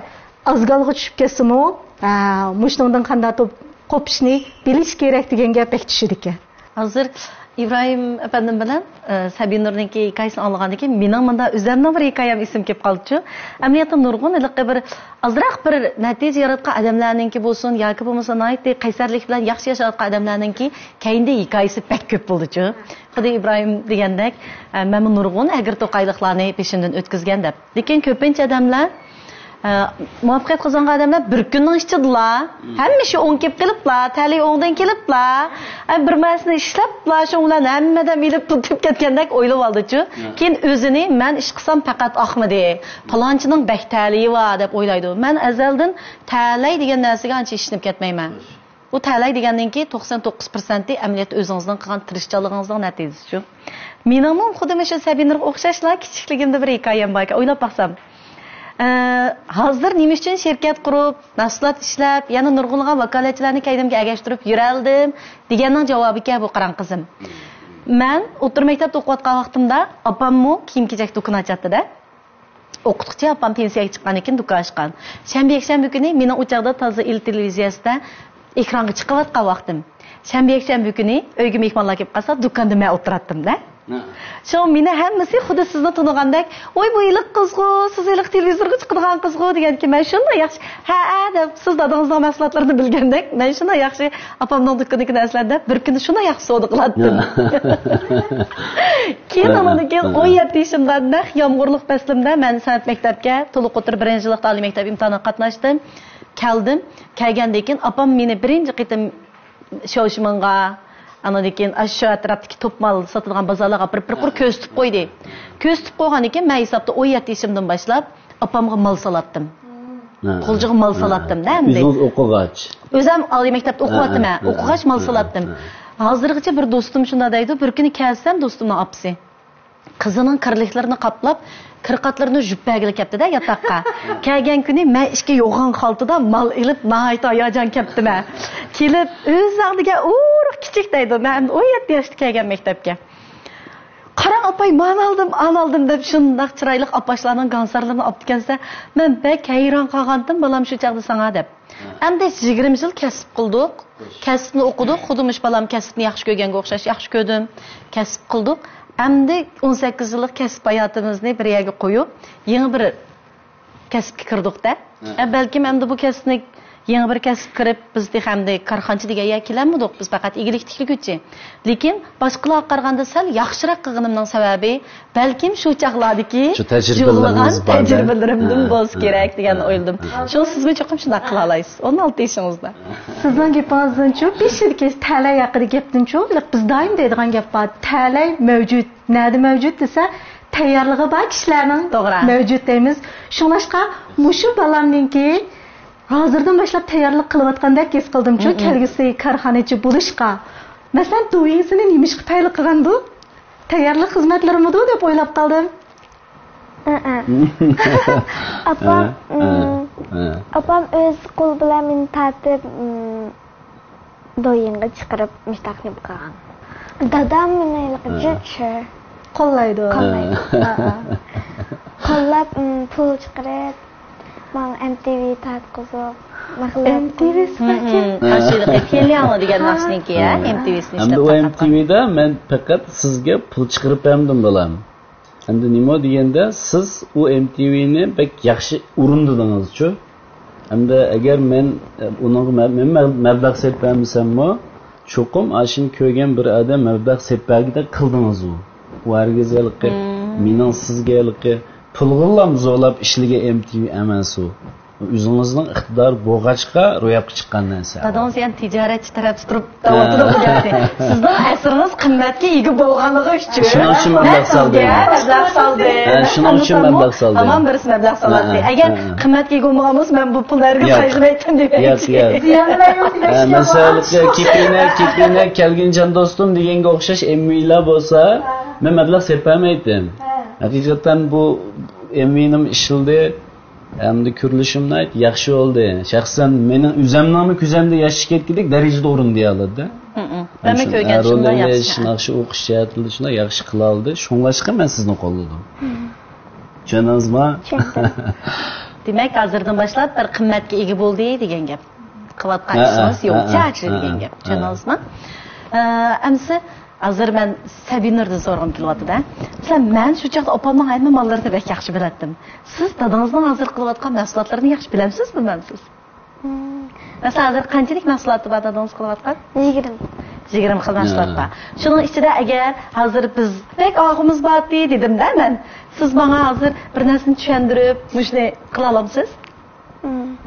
ئازگالغا چۈشۈپ كەتسىمۇ، ھە، مۇشۇنىڭدىن قانداق توپ-، قوپۇشنى بىلىش كېرەك دېگەن گەپ بەك چۈشىدىكەن. ھازىر ئىبراھىم ئەپەندىم بىلەن، ئە، سەبىنۇرنىڭكى ھېكايىسىنى ئاڭلىغاندىن كېيىن مېنىڭ مۇندا ئۆزەمنىڭ بىر ھېكايەم ئېسىمگە كېلىپ قالدىچۇ. ئەمەلىيەتتە نۇرغۇن ھېلىقى بىر ئازراق بىر نەتىجە ياراتقان ئادەملەرنىڭكى بولسۇن ياكى بولمىسا ناھايىتى قەيسەرلىك بىلەن ياخشى ياشاۋاتقان ئادەملەرنىڭكى كەينىدە ھېكايىسى بەك كۆپ بولىدىچۇ. خۇددى ئىبراھىم دېگەندەك، ئە، مەنمۇ نۇرغۇن ئەگرى توقايلىقلارنى بېشىمدىن ئۆتكۈزگەن دەپ. لېكىن كۆپىنچە ئادەملەر، ئە، مۇۋەپپەقىيەت قازانغان ئادەملەر بىر كۈننىڭ ئىچىدىلا ھەممە ئىشى ئوڭ كېلىپ قېلىپلا، تەلىيى ئوڭدىن كېلىپلا، ئە، بىر مەرسىنى ئىشلەپلا، شۇنىڭ بىلەن ھەممە ئادەم ئېلىپ پۇل تېپىپ كەتكەندەك ئويلىۋالدىچۇ. كېيىن ئۆزىنى مەن ئىش قىلسام پەقەت ئاقمىدى، پالانچىنىڭ بەك تەلىيى بار دەپ ئويلايدۇ. مەن ئەزەلدىن تەلەي دېگەن نەرسىگە ئانچە ئىشىنىپ كەتمەيمەن. بۇ تەلەي دېگەننىڭكى توقسان توققۇز پىرسەنتى ئەمەلىيەتتە ئۆزىڭىزنىڭ قىلغان تىرىشچانلىقىڭىزنىڭ نەتىجىسىچۇ. مېنىڭمۇ خۇددى مۇشۇ سەبىنىرغا ئوخشاشلا كىچىكلىكىمدە بىر ھېكايەم باركەن، ئويلاپ باقسام. ئە، ھازىر نېمە ئۈچۈن شىركەت قۇرۇپ، مەھسۇلات ئىشلەپ، يەنە نۇرغۇنلىغان ۋاكالەتچىلەرنى كەينىمگە ئەگەشتۈرۈپ يۈرەلدىم دېگەننىڭ جاۋابىكەن بۇ، قاراڭ قىزىم. مەن ئوتتۇرا مەكتەپتە ئوقۇۋاتقان ۋاقتىمدا ئاپاممۇ كىيىم-كېچەك دۇكىنى ئاچاتتى-دە. ئوقۇتقۇچى ئاپام پېنسىيەگە چىققاندىن كېيىن دۇكان ئاچقان. شەنبە، يەكشەنبە كۈنى مېنىڭ ئۇ چاغدا تازا ئىل تېلېۋىزىيەسىدە ئېكرانغا چىقىۋاتقان ۋاقتىم. شەنبە، يەكشەنبە كۈنى ئۆيگە مېھمانلار كېلىپ قالسا، دۇكاندا مەن ئولتۇراتتىم-دە. شۇڭا مېنى ھەممىسى خۇددى سىزنى تونۇغاندەك، «ۋاي، بۇ ھېلىقى قىزغۇ، سىز ھېلىقى تېلېۋىزورغا چىقىدىغان قىزغۇ» دېگەندىكىن، مەن شۇنداق ياخشى، «ھەئە» دەپ، سىز دادىڭىزنىڭ مەھسۇلاتلىرىنى بىلگەندەك، مەن شۇنداق ياخشى ئاپامنىڭ دۇكىنىدىكى نەرسىلەرنى دەپ، بىر كۈنى شۇنداق ياخشى سودا قىلاتتىم. كېيىن ئاندىن كېيىن ئون يەتتە يېشىمدا نەق يامغۇرلۇق پەسلىمدە مەن سەنئەت مەكتەپكە، تولۇق ئوتتۇرا بىرىنچى يىللىقتا ئالىي مەكتەپ ئىمتىھانىغا قاتناشتىم. كەلدىم. كەلگەندىن كېيىن ئاپام مېنى بىرىنچى قېتىم شياۋشىمىنغا، ئاندىن كېيىن ئاشۇ ئەتراپتىكى توپ مال ساتىدىغان بازارلارغا ئاپىرىپ، بىر قۇر كۆرسىتىپ قويدى. كۆرسىتىپ قويغاندىن كېيىن مەن ھېسابتا ئون يەتتە يېشىمدىن باشلاپ ئاپامغا مال سالاتتىم. ھە. غۇلجىغا مال سالاتتىم-دە ئەمدى. ئۆزىڭىز ئوقۇغاچ. ئۆزۈم ئالىي مەكتەپتە ئوقۇۋاتىمەن. ھە، ھە، ھە. ئوقۇغاچ مال سالاتتىم. ھازىرغىچە بىر دوستۇم شۇنداق دەيدۇ، بىر كۈنى كەلسەم، دوستۇمنىڭ ئاپىسى قىزىنىڭ كىرلىكلىرىنى قاپلاپ، كىر قاتلىرىنى يۇيۇپ بەرگىلى كەپتۇ-دە ياتاققا. كەلگەن كۈنى مەن ئىككى يوغان خالتىدا مال ئېلىپ، ناھايىتى ھاياجان كەپتىمەن. كېلىپ، ئۆزۈڭ دېگەن ئۇرۇق كىچىك دەيدۇ. مەن ئون يەتتە ياشتا كەلگەن مەكتەپكە. «قاراڭ ئاپاي، مانى ئالدىم، ئانى ئالدىم» دەپ، شۇنداق چىرايلىق ئاپاشلارنىڭ گاڭسارلىرىنى ئاپتىكەنسەن. مەن بەك ھەيران قالغانتىم، بالام، شۇ چاغدا ساڭا دەپ. ئەمدى يىگىرمە يىل كەسىپ قىلدۇق، كەسىپنى ئوقۇدۇق، خۇددى مۇشۇ بالام كەسىپنى ياخشى كۆرگەنگە ئوخشاش ياخشى كۆردۈم، كەسىپ قىلدۇق. ئەمدى ئون سەككىز يىللىق كەسىپ ھاياتىمىزنى بىر يەرگە قويۇپ، يېڭى بىر كەسىپكە كىردۇق-دە. ئە، بەلكىم ئەمدى بۇ كەسىپنى، يېڭى بىر كەسىپ كىرىپ، بىز تېخى ئەمدى كارخانىچى دېگەن يەرگە كېلەلمىدۇق، بىز پەقەت ئىگىلىك تىكلىگۈچى. لېكىن باشقىلارغا قارىغاندا سەل ياخشىراق قىلغىنىمنىڭ سەۋەبى، بەلكىم شۇ چاغلاردىكى شۇ تەجرىبىلىرىڭىز جۇغلىغان بار-دە. تەجرىبىلىرىمدىن ھە، بولسا ھە، كېرەك دېگەن ھە، ئويلىدىم. ھە. شۇڭا سىزمۇ چوقۇم شۇنداق قىلالايسىز. ئون ئالتە يېشىڭىزدا. سىزنىڭ گېپىڭىزدىنچۇ، بېشىدىكى تەلەي ھەققىدىكى گەپتىنچۇ، بىز دائىم دەيدىغان گەپ بار، تەلەي مەۋجۇت. نەدە مەۋجۇت دېسە، تەييارلىقى بار كىشىلەرنىڭ توغرا. مەۋجۇت دەيمىز. شۇڭلاشقا مۇشۇ بالامنىڭكى ھازىردىن باشلاپ تەييارلىق قىلىۋاتقاندەك ھېس قىلدىمچۇ، مم. كەلگۈسى كارخانىچى بولۇشقا. مەسىلەن، دوۋيىڭسىنى نېمىشقا پەيلى قىلغاندۇ؟ تەييارلىق خىزمەتلىرىمىدۇ دەپ ئويلاپ قالدىم. ئاپام، ھە، ھە، ئىم، ھە. ئاپام ئۆز قولى بىلەن مېنى تارتىپ، ئىم، دوۋيىڭغا چىقىرىپ مۇشتاق نېمە قىلغان. دادام مېنى ھېلىقى ھە. جۈت شۇ. قوللايدۇ. قوللايدۇ. ھە. ھە، ھە. قوللاپ، ئىم، پۇل چىقىرىپ، ماڭا ئېم تى ۋى تارتقۇزۇپ، نەقلىيات ئېم تى ۋى سىزنىڭكى؟ ھە. ئاشۇ ھېلىقى پيەنلياڭلا دېگەن ھە. ناخشىنىڭكى، ھە، ھە. ئېم تى ۋى سىنى ئەمدى ئۇ ئېم تى ۋىدا مەن پەقەت سىزگە پۇل چىقىرىپ بەرمىدىم، بالام. ئەمدى نېمە دېگەندە، سىز ئۇ ئېم تى ۋىنى بەك ياخشى ئورۇندىدىڭىزچۇ؟ ئەمدى ئەگەر مەن، ئە، ئۇنىڭغا مە-، مەن مە-، مەبلەغ سېلىپ بەرمىسەممۇ، چوقۇم ئاشۇنى كۆرگەن بىر ئادەم مەبلەغ سېلىپ بەرگۈدەك قىلدىڭىزغۇ. ئۇ ھەرگىز ھېلىقى مم. مېنىڭ سىزگە ھېلىقى پۇلغىلا زورلاپ ئىشلىگەن ئېم تى ۋى ئەمەس ئۇ. ئۆزىڭىزنىڭ ئىقتىدارى بولغاچقا روياپقا چىققان نەرسە. دادىڭىز يەنە تىجارەتچى تەرەپتە تۇرۇپ دەۋاتىدۇ بۇ گەپنى. سىزنىڭ ئەسىرىڭىز قىممەتكە ئىگە بولغانلىقى ئۈچۈن شۇنىڭ ئۈچۈن مەبلەغ مەن سالدىم. سىزگە مەبلەغ سالدىم. ھە، شۇنىڭ ئۈچۈن مەبلەغ سالدىم. ھامان بىرسى مەبلەغ سالاتتى. ھە، ھە، ئەگەر ھە، ھە. قىممەتكە ئىگە بولمىغان بولسا، مەن بۇ پۇلنى ھەرگىز ياق. خەجلىمەيتتىم دېمەكچى. ياق، ياق. ھە، مەسىلەن، كېپىنە، كېپىنە كەلگىنچان دوستۇم دېگەنگە ئوخشاش ئېمۋىلار بولسا، مەن مەبلەغ سېلىپ بەرمەيتتىم. ھە. ھەقىقەتەن بۇ ئېمۋىنىم ئىشلىدى. ھەمدە كۆرۈلۈشۈم ناھايىتى ياخشى بولدى. شەخسەن مېنىڭ ئۆزەمنىڭمۇ كۆزەمدە ياش چىكەتكۈدەك دەرىجىدە ئورۇندىيالىدى. ھىم، ھىم. مەنمۇ كۆرگەن شۇنداق ياخشى. ناخشا ئوقۇش جەھەتتىن شۇنداق ياخشى قىلالدى. شۇڭلاشقا مەن سىزنى قوللىدىم. ھىم. چۈشەندىڭىزما؟ چۈشەندىم. دېمەك، ھازىردىن باشلاپ بىر قىممەتكە ئىگە بولدى دېگەن گەپ. قىلىۋاتقان ھە، ئىشىڭىز ھە، يوقچە ھە، ئاچىلى ھە، دېگەن گەپ. ھە. چۈشەندىڭىزما؟ ئە، ئەمسە ھازىر مەن سەبىنۇردىن سورىغۇم كېلىۋاتىدۇ. مەسىلەن، مەن شۇ چاغدا ئاپامنىڭ ھەممە ماللىرىنى بەك ياخشى بىلەتتىم. سىز دادىڭىزنىڭ ھازىر قىلىۋاتقان مەھسۇلاتلىرىنى ياخشى بىلەمسىزمۇ، بىلمەمسىز؟ مم. مەسىلەن، ھازىر قانچىلىك مەھسۇلاتى بار دادىڭىز قىلىۋاتقان؟ يىگىرمە. يىگىرمە خىل مەھسۇلات بار. شۇنىڭ ئىچىدە ئەگەر ھازىر بىز بەك ئاغۇمىز بارتى دېدىمدە مەن، سىز ماڭا ھازىر بىر نەرسىنى چۈشەندۈرۈپ، مۇشۇنى قىلالامسىز؟ مم.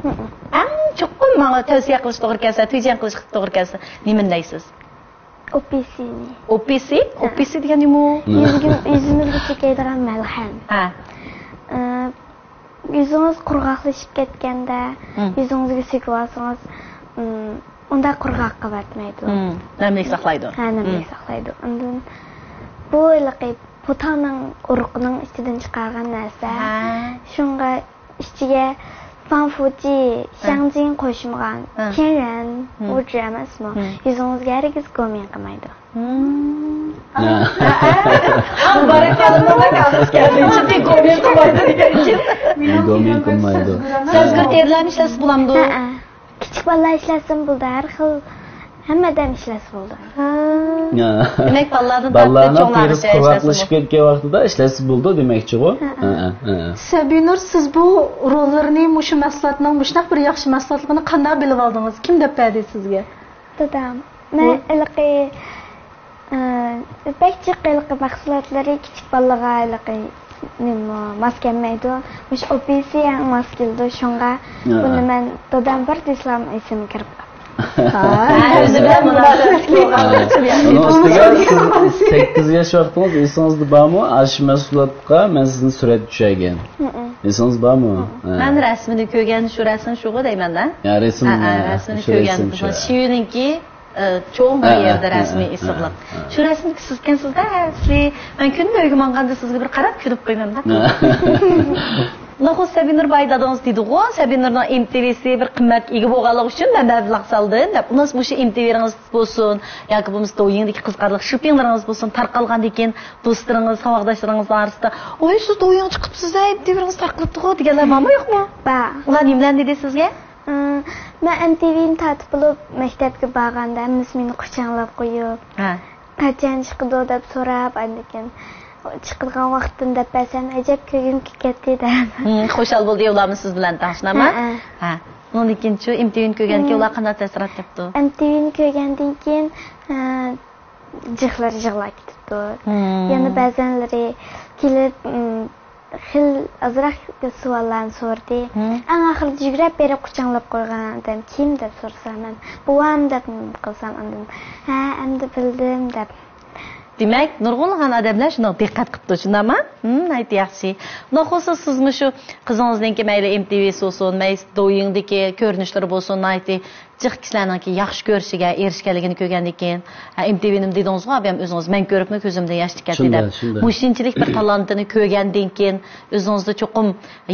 ئەڭ چوقۇم ماڭا تەۋسىيە قىلىش توغرا كەلسە، تۈجەن قىلىش توغرا كەلسە، نېمىنى دەيسىز؟ ئوپىسىنى. ئوپىسى؟ ھە. ئوپىسى دېگەن نېمە ئۇ؟ يۈزگە-، يۈزىمىزگە سۈركەيدىغان مەلھەم. ھە. ئى، يۈزىڭىز قۇرغاقلىشىپ كەتكەندە، مم. يۈزىڭىزگە سۈركىۋالسىڭىز، ئى، ئۇنداق قۇرغاق قىلىۋەتمەيدۇ. مم. نەملىك ساقلايدۇ. ھە، نەملىك مم. ساقلايدۇ. ئاندىن بۇ ھېلىقى پۇتاڭنىڭ ئۇرۇقىنىڭ ئىچىدىن چىقارغان نەرسە. ھە. شۇڭا ئىچىگە فاڭفۇجى، ھە. شياڭجىن قوشمىغان، ھە. تيەنرەن، ھە. ئۇجى ئەمەسمۇ؟ ھە. يۈزىڭىزگە ھەرگىز گومىڭ قىلمايدۇ. ھە. ھە. باركاللا، بەك ئاغرىش كەلدى. چۈنكى گومىڭ قىلمايدۇ دېگەن ئۈچۈن. گومىڭ قىلمايدۇ. سەزگۈر تېرىلەرمۇ ئىشلەتسە بولامدۇ؟ ھەئە. كىچىك بالىلار ئىشلەتسىمۇ بولىدۇ، ھەر خىل ھەممە ئادەم ئىشلەتسە بولىدۇ. ھە. يا. دېمەك، بالىلاردىن تارتىپ بالىلارنىڭ چوڭلارغىچە تېرىسى قۇرغاقلىشىپ كەتكەن ۋاقتىدا ئىشلەتسە بولىدۇ دېمەكچىغۇ. ھە، ھە. ھە، ھە، ھە. سەبىنۇر، سىز بۇ روللىرىنى، مۇشۇ مەھسۇلاتنىڭ مۇشۇنداق بىر ياخشى مەھسۇلاتلىقىنى قانداق بىلىۋالدىڭىز؟ كىم دەپ بەردى سىزگە؟ دادام. مەن ھېلىقى، ئى، بەك جىق ھېلىقى مەھسۇلاتلىرى كىچىك بالىلارغا ھېلىقى نېمە، ماس كەلمەيدۇ. مۇشۇ ئوپىسى يەڭ ماس كېلىدۇ. شۇڭا ھە. بۇنى مەن دادام بىر دېسىلام ئېسىمگە كىرىپ قاپتۇ. ھە، ئۆزى بىلەن مۇناسىۋەتلىك بولغان. ئۇنىڭ ئۈستىگە سىز سەككىز ياش ۋاقتىڭىز ئېسىڭىزدە بارمۇ؟ ئاشۇ مەھسۇلاتقا مەن سىزنى سۈرەتكە چۈشۈرگەن. ھە. ئېسىڭىز بارمۇ؟ ھە. مەن رەسىمىنى كۆرگەن، شۇ رەسىم شۇغۇ دەيمەن-دە. يا، رەسىم، ھە، ھە، ھە، رەسىمنى شۇ كۆرگەن. رەسىم شۇ. شىۋىنىڭكى ئى، چوڭ بىر ھە، يەردە ھە، رەسمىي ھە، ئېسىقلىق. ھە، ھە. شۇ رەسىمدىكى سىزكەنسىز-دە، ئەسلى. مەن كۈندە ئۆيگە ماڭغاندا سىزگە بىر قاراپ كۈلۈپ قويمامدا. ھە. نوخۇس سەبىنۇر باي دادىڭىز دېدىغۇ، سەبىنۇرنىڭ ئېم تى ۋىسى بىر قىممەتكە ئىگە بولغانلىقى ئۈچۈن مەن مەبلەغ سالدىم دەپ. ئۇنىڭ مۇشۇ ئېم تى ۋىلىرىڭىز بولسۇن، ياكى بولمىسا دويىڭدىكى قىزىقارلىق شوپپىڭلىرىڭىز بولسۇن، تارقالغاندىن كېيىن دوستلىرىڭىز، ساۋاقداشلىرىڭىزنىڭ ئارىسىدا، «ۋاي، سىز دويىڭغا چىقىپسىز-ھە، ئېم تى ۋىلىرىڭىز تارقىلىپتىغۇ» دېگەنلەر بارمۇ، يوقمۇ؟ بار. ئۇلار نېمىلەرنى دېدى سىزگە؟ ئى، مەن ئېم تى ۋىنى تارتىپ بولۇپ، مەكتەپكە بارغاندا ھەممىسى مېنى قۇچاقلاپ قويۇپ، ھە. «قاچان چىقىدۇ؟» دەپ سوراپ، ئاندىن كېيىن، «چىقىدىغان ۋاقتىنى دەپ بەرسەم، ئەجەب كۆرگۈم كېلىپ كەتتى» دەپ. ھىم، خۇشال بولدى ئۇلارمۇ سىز بىلەن تەڭشىنامە؟ ھە، ھە. ھە. ئۇنىڭدىن كېيىنچۇ، ئېم تى ۋىنى كۆرگەندىن كېيىن ھىم. ئۇلار قانداق تەسىرات قىپتۇ؟ ئېم تى ۋىنى كۆرگەندىن كېيىن، ھە، جىقلىرى يىغلاپ كېتىپتۇ. ھىم. يەنە بەزەنلىرى كېلىپ، ئىم، خېلى ئازراق سوئاللارنى سورىدى. ھىم. ئەڭ ئاخىرىدا يۈگرەپ بېرىپ قۇچاقلاپ قويغان ئادەم كىم دەپ سورىسام مەن، بوۋام دەپ نېمە قىلسام، ئاندىن، ھە، ئەمدى بىلدىم دەپ. دېمەك، نۇرغۇنلىغان ئادەملەر شۇنىڭغا دىققەت قىپتۇ، شۇنداقمۇ؟ ھىم، ناھايىتى ياخشى. ئۇنداق بولسا سىز مۇشۇ قىزىڭىزنىڭكى مەيلى ئېم تى ۋىسى بولسۇن، مەيلى دويىڭدىكى كۆرۈنۈشلىرى بولسۇن، ناھايىتى جىق كىشىلەرنىڭكى ياخشى كۆرۈشىگە ئېرىشكەنلىكىنى كۆرگەندىن كېيىن، ھە، ئېم تى ۋى نېمە دېدىڭىزغۇ، ئابىيام ئۆزىڭىز، مەن كۆرۈپمۇ كۆزۈمدىن ياش چىقىپ كەتتى دەپ. شۇنداق، شۇنداق. مۇشۇنچىلىك بىر تالانتىنى كۆرگەندىن كېيىن، ئۆزىڭىزدە چوقۇم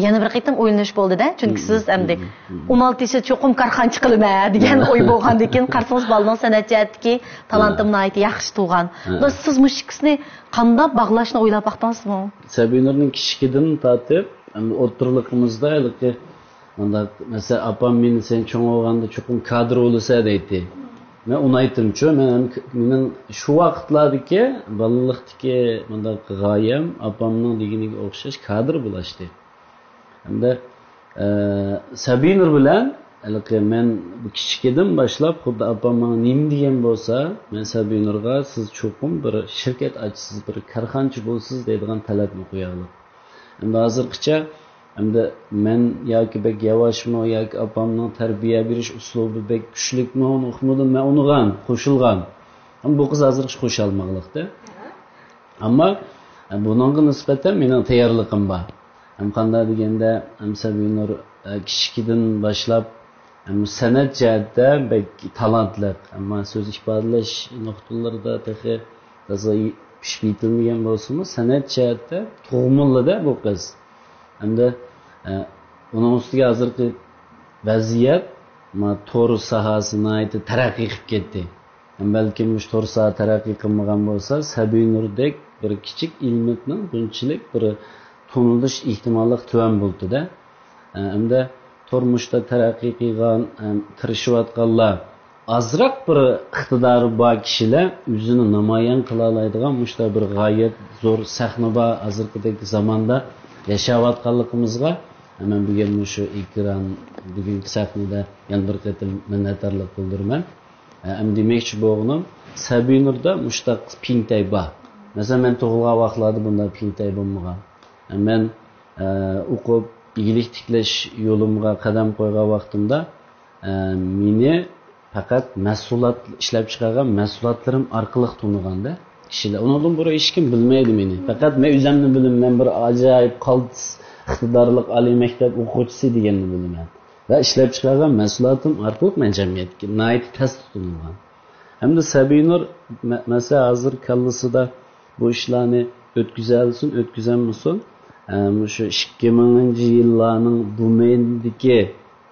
يەنە بىر قېتىم ئويلىنىش بولدى-دە. چۈنكى مم، سىز ئەمدى مم، مم. ئون ئالتە يېشىدا چوقۇم كارخانىچى قىلىمەن دېگەن مم. ئوي بولغاندىن كېيىن، قارىسىڭىز بالىنىڭ سەنئەت جەھەتتىكى تالانتىمۇ ھە. ناھايىتى ياخشى تۇغان. ھە. بۇ سىز مۇشۇ ئىككىسىنى قانداق باغلاشنى ئويلاپ باقتىڭىزمۇ؟ سەبىنۇرنىڭ كىچىكىدىن تارتىپ، ئەمدى ئوتتۇرىلىقىمىزدا ھېلىقى مۇنداق، مەسىلەن، ئاپام مېنى سەن چوڭ بولغاندا چوقۇم كادىر بولىسەن دەيتتى. مەن ئۇنايتتىمچۇ، مەن ھەم ك-، مېنىڭ شۇ ۋاقىتلاردىكى بالىلىقتىكى مۇنداق غايەم ئاپامنىڭ دېگىنىگە ئوخشاش كادىر بولاشتى. ھەمدە، ئە، سەبىنۇر بىلەن ھېلىقى مەن كىچىكىدىن باشلاپ خۇددى ئاپام ماڭا نېمە دېگەن بولسا، مەن سەبىنۇرغا سىز چوقۇم بىر شىركەت ئاچىسىز، بىر كارخانىچى بولىسىز دەيدىغان تەلەپنى قويالاپ. ئەمدى ھازىرغىچە ئەمدى مەن ياكى بەك ياۋاشمۇ ياكى ئاپامنىڭ تەربىيە بېرىش ئۇسلۇبى بەك كۈچلۈكمۇ، ئۇنى ئۇقمىدىم. مەن ئۇنىغان، قوشۇلغان. ئەمما بۇ قىز ھازىرغىچە قوشالمىغانلىقتا. ئەمما بۇنىڭغا نىسبەتەن مېنىڭ تەييارلىقىم بار. ھەم قانداق دېگەندە، ھەم سەبىينۇر، ئە، كىچىكىدىن باشلاپ، ھەم سەنئەت جەھەتتە بەك تالانتلىق. ئەمما سۆز ئىپادىلەش نۇقتىلىرىدا تېخى تازا پىشىپ يېتىلمىگەن بولسىمۇ، سەنئەت جەھەتتە تۇغمىلىدا بۇ قىز. ئەمدى، ئە، ئۇنىڭ ئۈستىگە ھازىرقى ۋەزىيەت، ما، تور ساھەسى ناھايىتى تەرەققىي قىلىپ كەتتى. ھەم بەلكىم مۇشۇ تور ساھە تەرەققىي قىلمىغان بولسا، سەبىنۇردەك بىر كىچىك ئىلمىتنىڭ بۇنچىلىك بىر تونۇلۇش ئېھتىماللىقى تۆۋەن بولىدۇ-دە. ئە، ئەمدى تور مۇشۇنداق تەرەققىي قىلغان، ئەم، تىرىشىۋاتقانلار، ئازراق بىر ئىقتىدارى بار كىشىلەر ئۆزىنى نامايان قىلالايدىغان مۇشۇنداق بىر غايەت زور سەھنە بار ھازىرقىدەك زاماندا ياشاۋاتقانلىقىمىزغا مەن بۈگۈن مۇشۇ ئېكران، بۈگۈنكى سەھنىدە يەنە بىر قېتىم مىننەتدارلىق بىلدۈرىمەن. ئەم، دېمەكچى بولغىنىم، سەبىنۇردا مۇشۇنداق پىڭتەي بار. مەسىلەن، مەن تۇغۇلغان ۋاقىتلاردا بۇنداق پىڭتەي بولمىغان. مەن، ئە، ئوقۇپ، ئىگىلىك تىكلەش يولۇمغا قەدەم قويغان ۋاقتىمدا، ئە، مېنى پەقەت مەھسۇلات، ئىشلەپچىقارغان مەھسۇلاتلىرىم ئارقىلىق تونۇغاندا كىشىلەر. ئۇنىڭدىن بۇرۇن ھېچكىم بىلمەيدۇ مېنى. پەقەت مەن ئۆزۈمنى بىلىمەن، مەن بىر ئاجايىپ قالتىس ئىقتىدارلىق ئالىي مەكتەپ ئوقۇغۇچىسى دېگەننى بىلىمەن. ۋە ئىشلەپچىقارغان مەھسۇلاتىم ئارقىلىق مەن جەمئىيەتكە ناھايىتى تەستە تونۇلغان. ئەمدى سەبىنۇر، مە-، مەسىلەن، ھازىر كاللىسىدا بۇ ئىشلارنى ئۆتكۈزەلىسۇن، ئۆتكۈزەلمىسۇن، ئە، مۇشۇ ئىككى مىڭىنچى يىللارنىڭ بۇ مەيدىدىكى،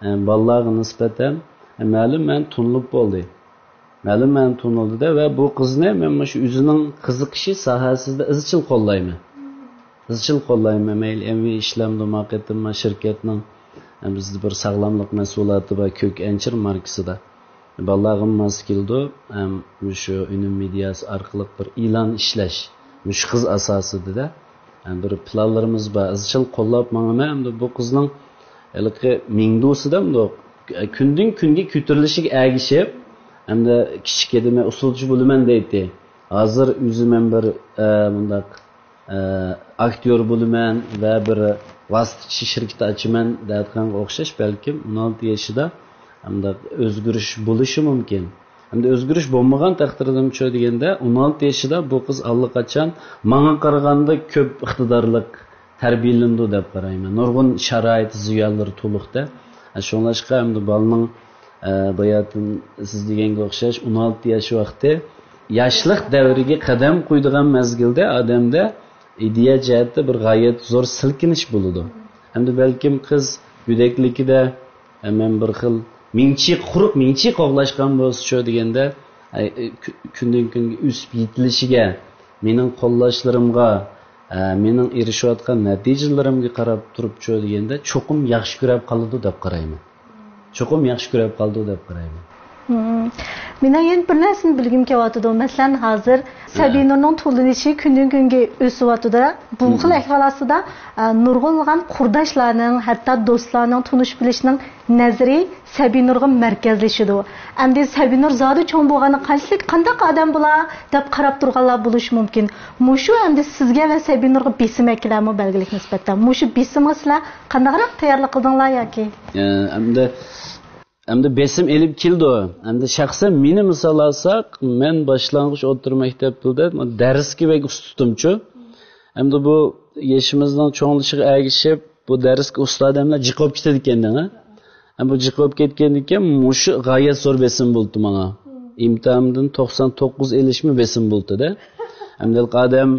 ئە، بالىلارغا نىسبەتەن، ئە، مەلۇم مەن تونۇلۇپ بولدى. مەلۇم مەن تونۇلدى-دە، ۋە بۇ قىزنى مەن مۇشۇ ئۆزىنىڭ قىزىقىشى ساھەسىدە ئىزچىل قوللايمەن. ئىزچىل قوللايمەن. مەيلى ئەمەلىي ئىشلەمدۇ، ما قېتىم ما شىركەتنىڭ، ئە، بىزدە بىر ساغلاملىق مەھسۇلاتى بار، كۆك ئەنچۈر ماركىسىدا. بالىلارغىمۇ ماس كېلىدۇ. ھەم مۇشۇ ئۈنۈم مېدىياسى ئارقىلىق بىر ئېلان ئىشلەش، مۇشۇ قىز ئاساسىدا-دە، ھەم بىر پىلانلىرىمىز بار. ئىزچىل قوللاپ ماڭىمەن. ئەمدى بۇ قىزنىڭ ھېلىقى مىڭدۇسىدا كۈندىن كۈنگە كۆتۈرۈلۈشىگە ئەگىشىپ، ئەمدى كىچىك ئىدىم، ئۇسسۇلچى بولىمەن دەيتتى. ھازىر ئۆزى مەن بىر، ئە، مۇنداق ئاكتيور بولىمەن ۋە بىر ۋاسىتىچى شىركىتى ئاچىمەن دەيدىغانغا ئوخشاش، بەلكىم ئون ئالتە يېشىدا ئەمدى ئۆزگىرىش بولۇشى مۇمكىن. ئەمدى ئۆزگىرىش بولمىغان تەقدىردىمۇچۇ دېگەندە، ئون ئالتە يېشىدا بۇ قىز ئاللىقاچان ماڭا قارىغاندا كۆپ ئىقتىدارلىق تەربىيەلىنىدۇ دەپ قارايمەن. نۇرغۇن شارائىت زىيانلىرى تولۇقتا. شۇڭلاشقا ئەمدى بالىنىڭ، ئە، باياتىن سىز دېگەنگە ئوخشاش ئون ئالتە ياش ۋاقتى ياشلىق دەۋرىگە قەدەم قويىدىغان مەزگىلدە ئادەمدە ئىدىيە جەھەتتە بىر غايەت زور سىلكىنىش بولىدۇ. ئەمدى بەلكىم قىز گۆدەكلىكىدە، ئە، مەن بىر خىل مىڭچى، قۇرۇق مىڭچى قوغلاشقان بولسىچۇ دېگەندە، ئە، ئە، كۈ-، كۈندىن كۈنگە ئۆسۈپ يېتىلىشىگە، مېنىڭ قوللاشلىرىمغا، ئە، مېنىڭ ئېرىشىۋاتقان نەتىجىلىرىمگە قاراپ تۇرۇپچۇ دېگەندە، چوقۇم ياخشى كۆرەپ قالىدۇ دەپ قارايمەن. چوقۇم ياخشى كۆرۈپ قالىدۇ دەپ قارايمەن. مم. مېنىڭ يەنە بىر نەرسىنى بىلگۈم كېلىۋاتىدۇ. مەسىلەن، ھازىر سەبىنۇرنىڭ توللىنىشى كۈندىن كۈنگە ئۆسۈۋاتىدۇ. بۇ خىل ئەھۋال ئاستىدا، ئە، نۇرغۇنلىغان قۇرداشلارنىڭ، ھەتتا دوستلارنىڭ تونۇشۇپ بىلىشنىڭ نەزىرى سەبىنۇرغا مەركەزلىشىدۇ. ئەمدى سەبىنۇر زادى چوڭ بولغاندا قانچىلىك، قانداق ئادەم بولا دەپ قاراپ تۇرغانلار بولۇشى مۇمكىن. مۇشۇ ئەمدى سىزگە ۋە سەبىنۇرغا بېسىم ئەكېلەرمۇ بەلگىلىك نىسبەتتە؟ مۇشۇ بېسىمغا سىلەر قانداقراق تەييارلىق قىلدىڭلار ياكى؟ ئە، ئەمدى ئەمدى بېسىم ئېلىپ كېلىدۇ. ئەمدى شەخسەن مېنى مىسال ئالساق، مەن باشلانغۇچ ئوتتۇرا مەكتەپتە دەرسكە بەك ئۇستىتىمچۇ. ئەمدى بۇ يېشىمىزنىڭ چوڭىيىشىغا ئەگىشىپ، بۇ دەرسكە ئۇستا ئادەملەر جىق بولۇپ كېتىدىكەن دەڭە. ئەمدى بۇ جىق بولۇپ كەتكەندىكىن مۇشۇ غايەت زور بېسىم بولدى ماڭا. ئىمتىھاندىن توقسان توققۇز ئېلىشمۇ بېسىم بولدى-دە. ئەمدى ئادەم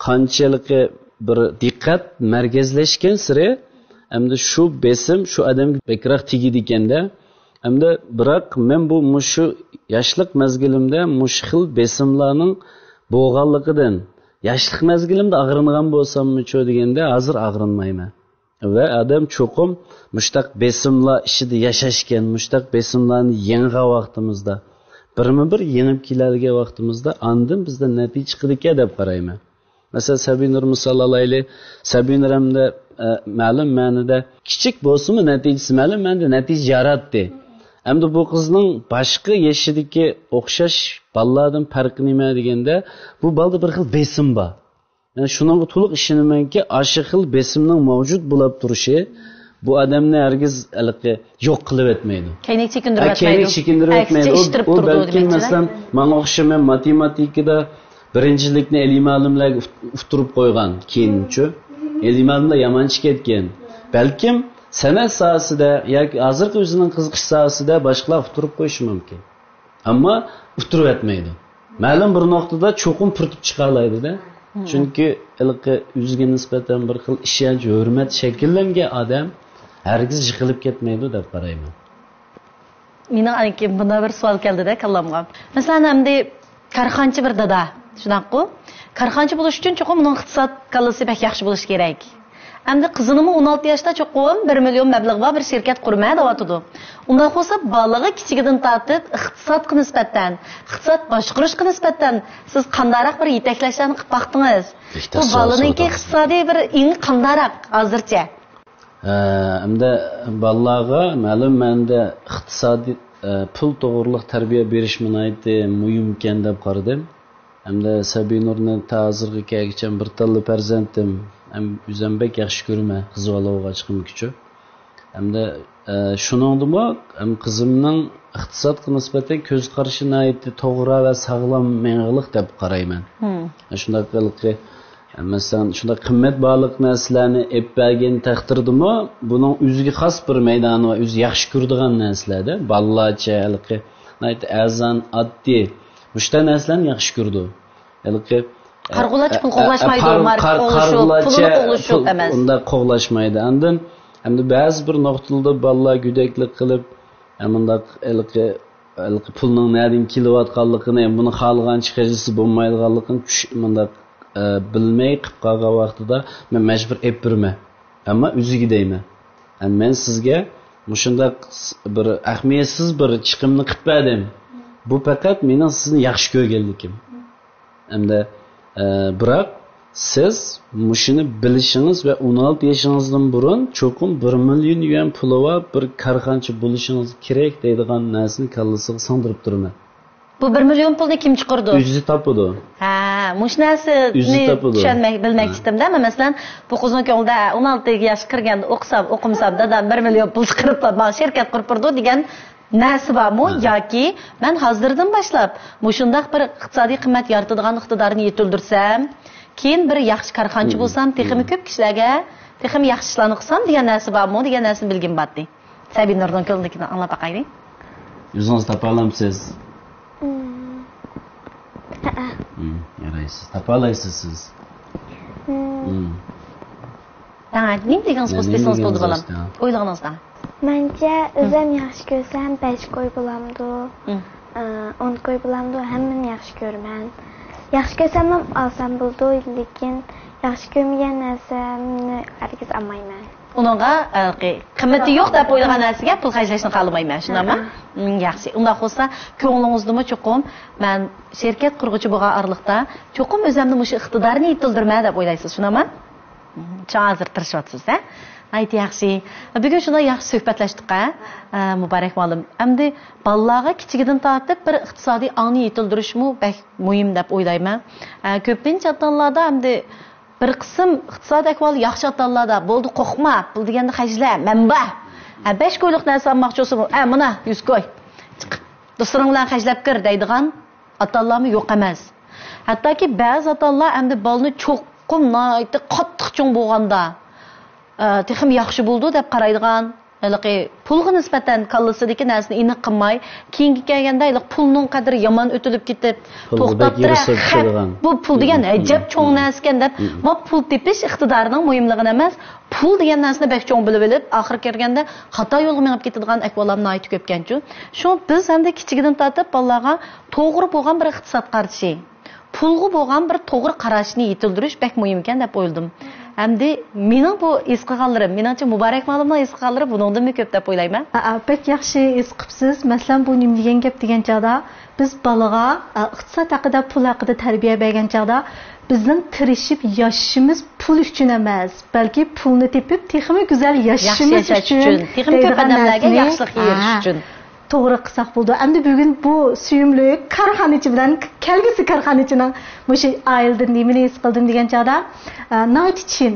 قانچىلىكى بىر دىققەت مەركەزلەشكەنسېرى، ئەمدى شۇ بېسىم شۇ ئادەمگە بەكرەك تېگىدىكەن-دە. ئەمدى بىراق مەن بۇ مۇشۇ ياشلىق مەزگىلىمدە مۇشۇ خىل بېسىملارنىڭ بولغانلىقىدىن، ياشلىق مەزگىلىمدە ئاغرىنغان بولساممۇچۇ دېگەندە، ھازىر ئاغرىنمايمەن. ۋە ئادەم چوقۇم مۇشتاق بېسىملار ئىچىدە ياشاشكەن، مۇشتاق بېسىملارنى يەڭگەن ۋاقتىمىزدا، بىرمۇ بىر يېڭىپ كېلەلىگەن ۋاقتىمىزدا، ئاندىن بىزدە نەتىجە چىقىدىكەن دەپ قارايمەن. مەسىلەن، سەبىنۇر مىسال ئالايلى. سەبىنۇر ئەمدى، ئە، مەلۇم مەنىدە كىچىك بولسىمۇ نەتىجىسى، مەلۇم مەنىدە نەتىجە ياراتتى. ئەمدى بۇ قىزنىڭ باشقا يېشىدىكى ئوخشاش بالىلاردىن پەرقى نېمە دېگەندە، بۇ بالىدا بىر خىل بېسىم بار. يەنى شۇنىڭغا تولۇق ئىشىنىمەنكى، ئاشۇ خىل بېسىمنىڭ مەۋجۇت بولۇپ تۇرۇشى بۇ ئادەمنى ھەرگىز ھېلىقى يوق قىلىۋەتمەيدۇ. كەينىگە چېكىندۈرۈۋەتمەيدۇ. ھە، كەينىگە چېكىندۈرۈۋەتمەيدۇ. ئەكسىچە ئۇ، ئىشتىرىپ ئۇ تۇرىدۇ بەلكىم، دېمەكچىلەر. مەسىلەن، ماڭا ئوخشىماي ماتېماتىكىدا بىرىنچىلىكنى ئىلىم ئالىملارغا ئۇت-، ئۇتتۇرۇپ قويغان، كېيىنچۇ ئىلىم ئالىملار يامان چىقىپ كەتكەن. بەلكىم سەنئەت ساھەسىدە ياكى ھازىرقى ئۆزىنىڭ قىزىقىش ساھەسىدە باشقىلار ئۇتتۇرۇپ قويۇشى مۇمكىن. ئەمما ئۇتتۇرۇۋەتمەيدۇ. مەلۇم بىر نۇقتىدا چوقۇم پۈرتۈپ چىقالايدۇ-دە. چۈنكى ھېلىقى ئۆزىگە نىسبەتەن بىر خىل ئىشەنچ، ھۆرمەت شەكىللەنگەن ئادەم ھەرگىز يىقىلىپ كەتمەيدۇ دەپ قارايمەن. مېنىڭ ئانىكى مۇنداق بىر سوئال كەلدى-دە كاللامغا. مەسىلەن، ئەمدى كارخانىچى بىر دادا، شۇنداققۇ؟ كارخانىچى بولۇش ئۈچۈن چوقۇم ئۇنىڭ ئىقتىساد كاللىسى بەك ياخشى بولۇشى كېرەك. ئەمدى قىزىنىمۇ ئون ئالتە ياشتا چوقۇم بىر مىليون مەبلىغى بار بىر شىركەت قۇرىمەن دەۋاتىدۇ. ئۇنداق بولسا بالىغا كىچىكىدىن تارتىپ ئىقتىسادقا نىسبەتەن، ئىقتىساد باشقۇرۇشقا نىسبەتەن سىز قانداقراق بىر يېتەكلەشلەرنى قىلىپ باقتىڭىز؟ بۇ بالىنىڭكى ئىقتىسادىي بىر ئېڭى قانداقراق ھازىرچە؟ ھە، ئەمدى بالىلارغا مەلۇم مەنىدە ئىقتىسادىي، ئە، پۇل توغرۇلۇق تەربىيە بېرىش ناھايىتى مۇھىمكەن دەپ قارىدىم. ئەمدى سەبىنۇرنى تا ھازىرغا كەلگۈچە بىر تاللا پەرزەنتىم، ھەم ئۆزۈم بەك ياخشى كۆرىمەن، قىز بالا بولغاچقىمىكىچۇ. ئەمدى، ئە، شۇنىڭدىمۇ ھەم قىزىمنىڭ ئىقتىسادقا نىسبەتەن كۆز قارىشى ناھايىتى توغرا ۋە ساغلام مېڭىلىق دەپ قارايمەن. شۇنداق ھېلىقى مەسىلەن، شۇنداق قىممەت بارلىق نەرسىلەرنى ئېلىپ بەرگەن تەقدىردىمۇ، بۇنىڭ ئۆزىگە خاس بىر مەيدانى بار، ئۆزى ياخشى كۆرىدىغان نەرسىلەردە، بالىلارچە ھېلىقى ناھايىتى ئەرزان، ئاددىي، مۇشۇنداق نەرسىلەرنى ياخشى كۆرىدۇ. ھېلىقى، قارىغۇلارچە پۇل قوغلاشمايدۇ، ماركا قوغلىشىپ، پۇلىنى قوغلىشىپ ئەمەس. ئۇنداق قوغلاشمايدۇ. ئاندىن ئەمدى بەزى بىر نۇقتىلاردا بالىلار گۆدەكلىك قىلىپ، مۇنداق ھېلىقى ھېلىقى پۇلنىڭ نەدىن كېلىۋاتقانلىقىنى، بۇنى خالىغانچە خەجلىسە بولمايدىغانلىقىنى چۈش-، مۇنداق، ئە، بىلمەي قىلىپ قالغان ۋاقتىدا مەن مەجبۇر ئېلىپ بېرىمەن. ئەمما ئۆزىگە دەيمەن. ئە، مەن سىزگە مۇشۇنداق س-، بىر ئەھمىيەتسىز بىر چىقىمنى قىلىپ بەردىم. بۇ پەقەت مېنىڭ سىزنى ياخشى كۆرگەنلىكىم. ئەمدى، ئە، بىراق سىز مۇشۇنى بىلىشىڭىز ۋە ئون ئالتە يېشىڭىزدىن بۇرۇن چوقۇم بىر مىليون يۈەن پۇلى بار بىر كارخانىچى بولۇشىڭىز كېرەك دەيدىغان نەرسىنى كاللىسىغا سىڭدۈرۈپ تۇرىمەن. بۇ بىر مىليون پۇلنى كىم چىقىرىدۇ؟ ئۆزى تاپىدۇ. ھە، مۇشۇ نەرسىنى چۈشەنمەي، بىلمەي كېتىمدە. مەن، مەسىلەن، بۇ قىزنىڭ كۆڭلىدە ئون ئالتە ياشقا كىرگەندە ئوقۇسام، ئوقۇمىسام، دادام بىر مىليون پۇل چىقىرىپ ماڭا شىركەت قۇرۇپ بېرىدۇ دېگەن نەرسە بارمۇ؟ ياكى مەن ھازىردىن باشلاپ مۇشۇنداق بىر ئىقتىسادىي قىممەت يارىتىدىغان ئىقتىدارنى يېتىلدۈرسەم، كېيىن بىر ياخشى كارخانىچى بولسام، تېخىمۇ كۆپ كىشىلەرگە تېخىمۇ ياخشى ئىشلارنى قىلسام دېگەن نەرسە بارمۇ دېگەن نەرسىنى بىلگۈم بارتى. سەبىنۇرنىڭ كۆڭلىدىكىنى ئاڭلاپ باقايلى. ئۆزىڭىز تاپالايمسىز؟ مم. ھەئە. مم، يارايسىز. تاپالايسىز سىز. مم. مم. دەڭ، نېمە دېگىنىڭىز بولسا دېسىڭىز بولدى، بالام. ئويلىغىنىڭىزدا. مەنچە، ئۆزۈم ياخشى كۆرسەم، بەش كوي بولامدۇ؟ مم. ئە، ئون كوي بولامدۇ؟ ھەممىنى ياخشى كۆرىمەن. ياخشى كۆرسەممۇ ئالسام بولىدۇ، لېكىن ياخشى كۆرمىگەن نەرسەمنى ھەرگىز ئالمايمەن. ئۇنىڭغا، ھېلىقى، قىممىتى يوق دەپ ئويلىغان نەرسىگە پۇل خەجلەشنى خالىمايمەن، شۇنداقمۇ؟ ھە. مم، ياخشى. ئۇنداق بولسا، كۆڭلىڭىزدىمۇ چوقۇم، مەن شىركەت قۇرغۇچى بولغان ئارىلىقتا چوقۇم ئۆزۈمنى مۇشۇ ئىقتىدارنى يېتىلدۈرمە دەپ ئويلايسىز، شۇنداقمۇ؟ مم، شۇڭا ھازىر تىرىشىۋاتىسىز، ھە؟ ناھايىتى ياخشى. بۈگۈن شۇنداق ياخشى سۆھبەتلەشتۇق، ھە، مۇبارەك مۇئەللىم. ئەمدى بالىلارغا كىچىكىدىن تارتىپ بىر ئىقتىسادىي ئاڭنى يېتىلدۈرۈشمۇ بەك مۇھىم دەپ ئويلايمەن. ئە، كۆپىنچە ئاتا-ئانىلاردا ئەمدى بىر قىسىم ئىقتىسادىي ئەھۋالى ياخشى ئاتا-ئانىلاردا، بولدى، قورقما، پۇل دېگەندە خەجلە، مەن بار. ھە، بەش كويلۇق نەرسە ئالماقچى بولسىمۇ، ھە، مانا، يۈز كوي. چىق، دوستلىرىڭ بىلەن خەجلەپ كىر دەيدىغان ئاتا-ئانىلارمۇ يوق ئەمەس. ھەتتاكى بەزى ئاتا-ئانىلار ئەمدى بالىنى چوقۇم ناھايىتى قاتتىق چوڭ بولغاندا، ئە، تېخىمۇ ياخشى بولىدۇ دەپ قارايدىغان، ھېلىقى پۇلغا نىسبەتەن كاللىسىدىكى نەرسىنى ئېنىق قىلماي، كېيىنگە كەلگەندە ھېلىقى پۇلنىڭ قەدرى يامان ئۆتۈلۈپ كېتىپ، توختاپ تۇرە، خەپ، بۇ پۇل دېگەن ئەجەب چوڭ نەرسىكەن دەپ، ما پۇل تېپىش ئىقتىدارىنىڭ مۇھىملىقىنى ئەمەس، پۇل دېگەن نەرسىنى بەك چوڭ بىلىۋېلىپ، ئاخىرى كەلگەندە خاتا يولغا مېڭىپ كېتىدىغان ئەھۋاللار ناھايىتى كۆپكەنچۇ. شۇ بىز ئەمدى كىچىكىدىن تارتىپ بالىلارغا توغرا بولغان بىر ئىقتىساد قارىشى، پۇلغا بولغان بىر توغرا قاراشنى يېتىلدۈرۈش بەك مۇھىمكەن دەپ ئويلىدىم. ئەمدى مېنىڭ بۇ ھېس قىلغانلىرىم، مېنىڭچە مۇبارەك مۇئەللىمنىڭ ھېس قىلغانلىرى بۇنىڭدىنمۇ كۆپ دەپ ئويلايمەن. ھەئە، بەك ياخشى ھېس قىپسىز. مەسىلەن، بۇ نېمە دېگەن گەپ دېگەن چاغدا، بىز بالىغا، ئە، ئىقتىساد ھەققىدە، پۇل ھەققىدە تەربىيە بەرگەن چاغدا، بىزنىڭ تىرىشىپ ياشىشىمىز پۇل ئۈچۈن ئەمەس، بەلكى پۇلنى تېپىپ تېخىمۇ گۈزەل ياشىشىمىز ئۈچۈن، تېخىمۇ كۆپ ئادەملەرگە ياخشىلىق يېيىش ئۈچۈن. توغرا قىلساق بولىدۇ. ئەمدى بۈگۈن بۇ سۆيۈملۈك كارخانىچى بىلەن كەلگۈسى كارخانىچىنىڭ مۇشۇ ئائىلىدىن نېمىنى ھېس قىلدىم دېگەن چاغدا، ئە، ناھايىتى چىن.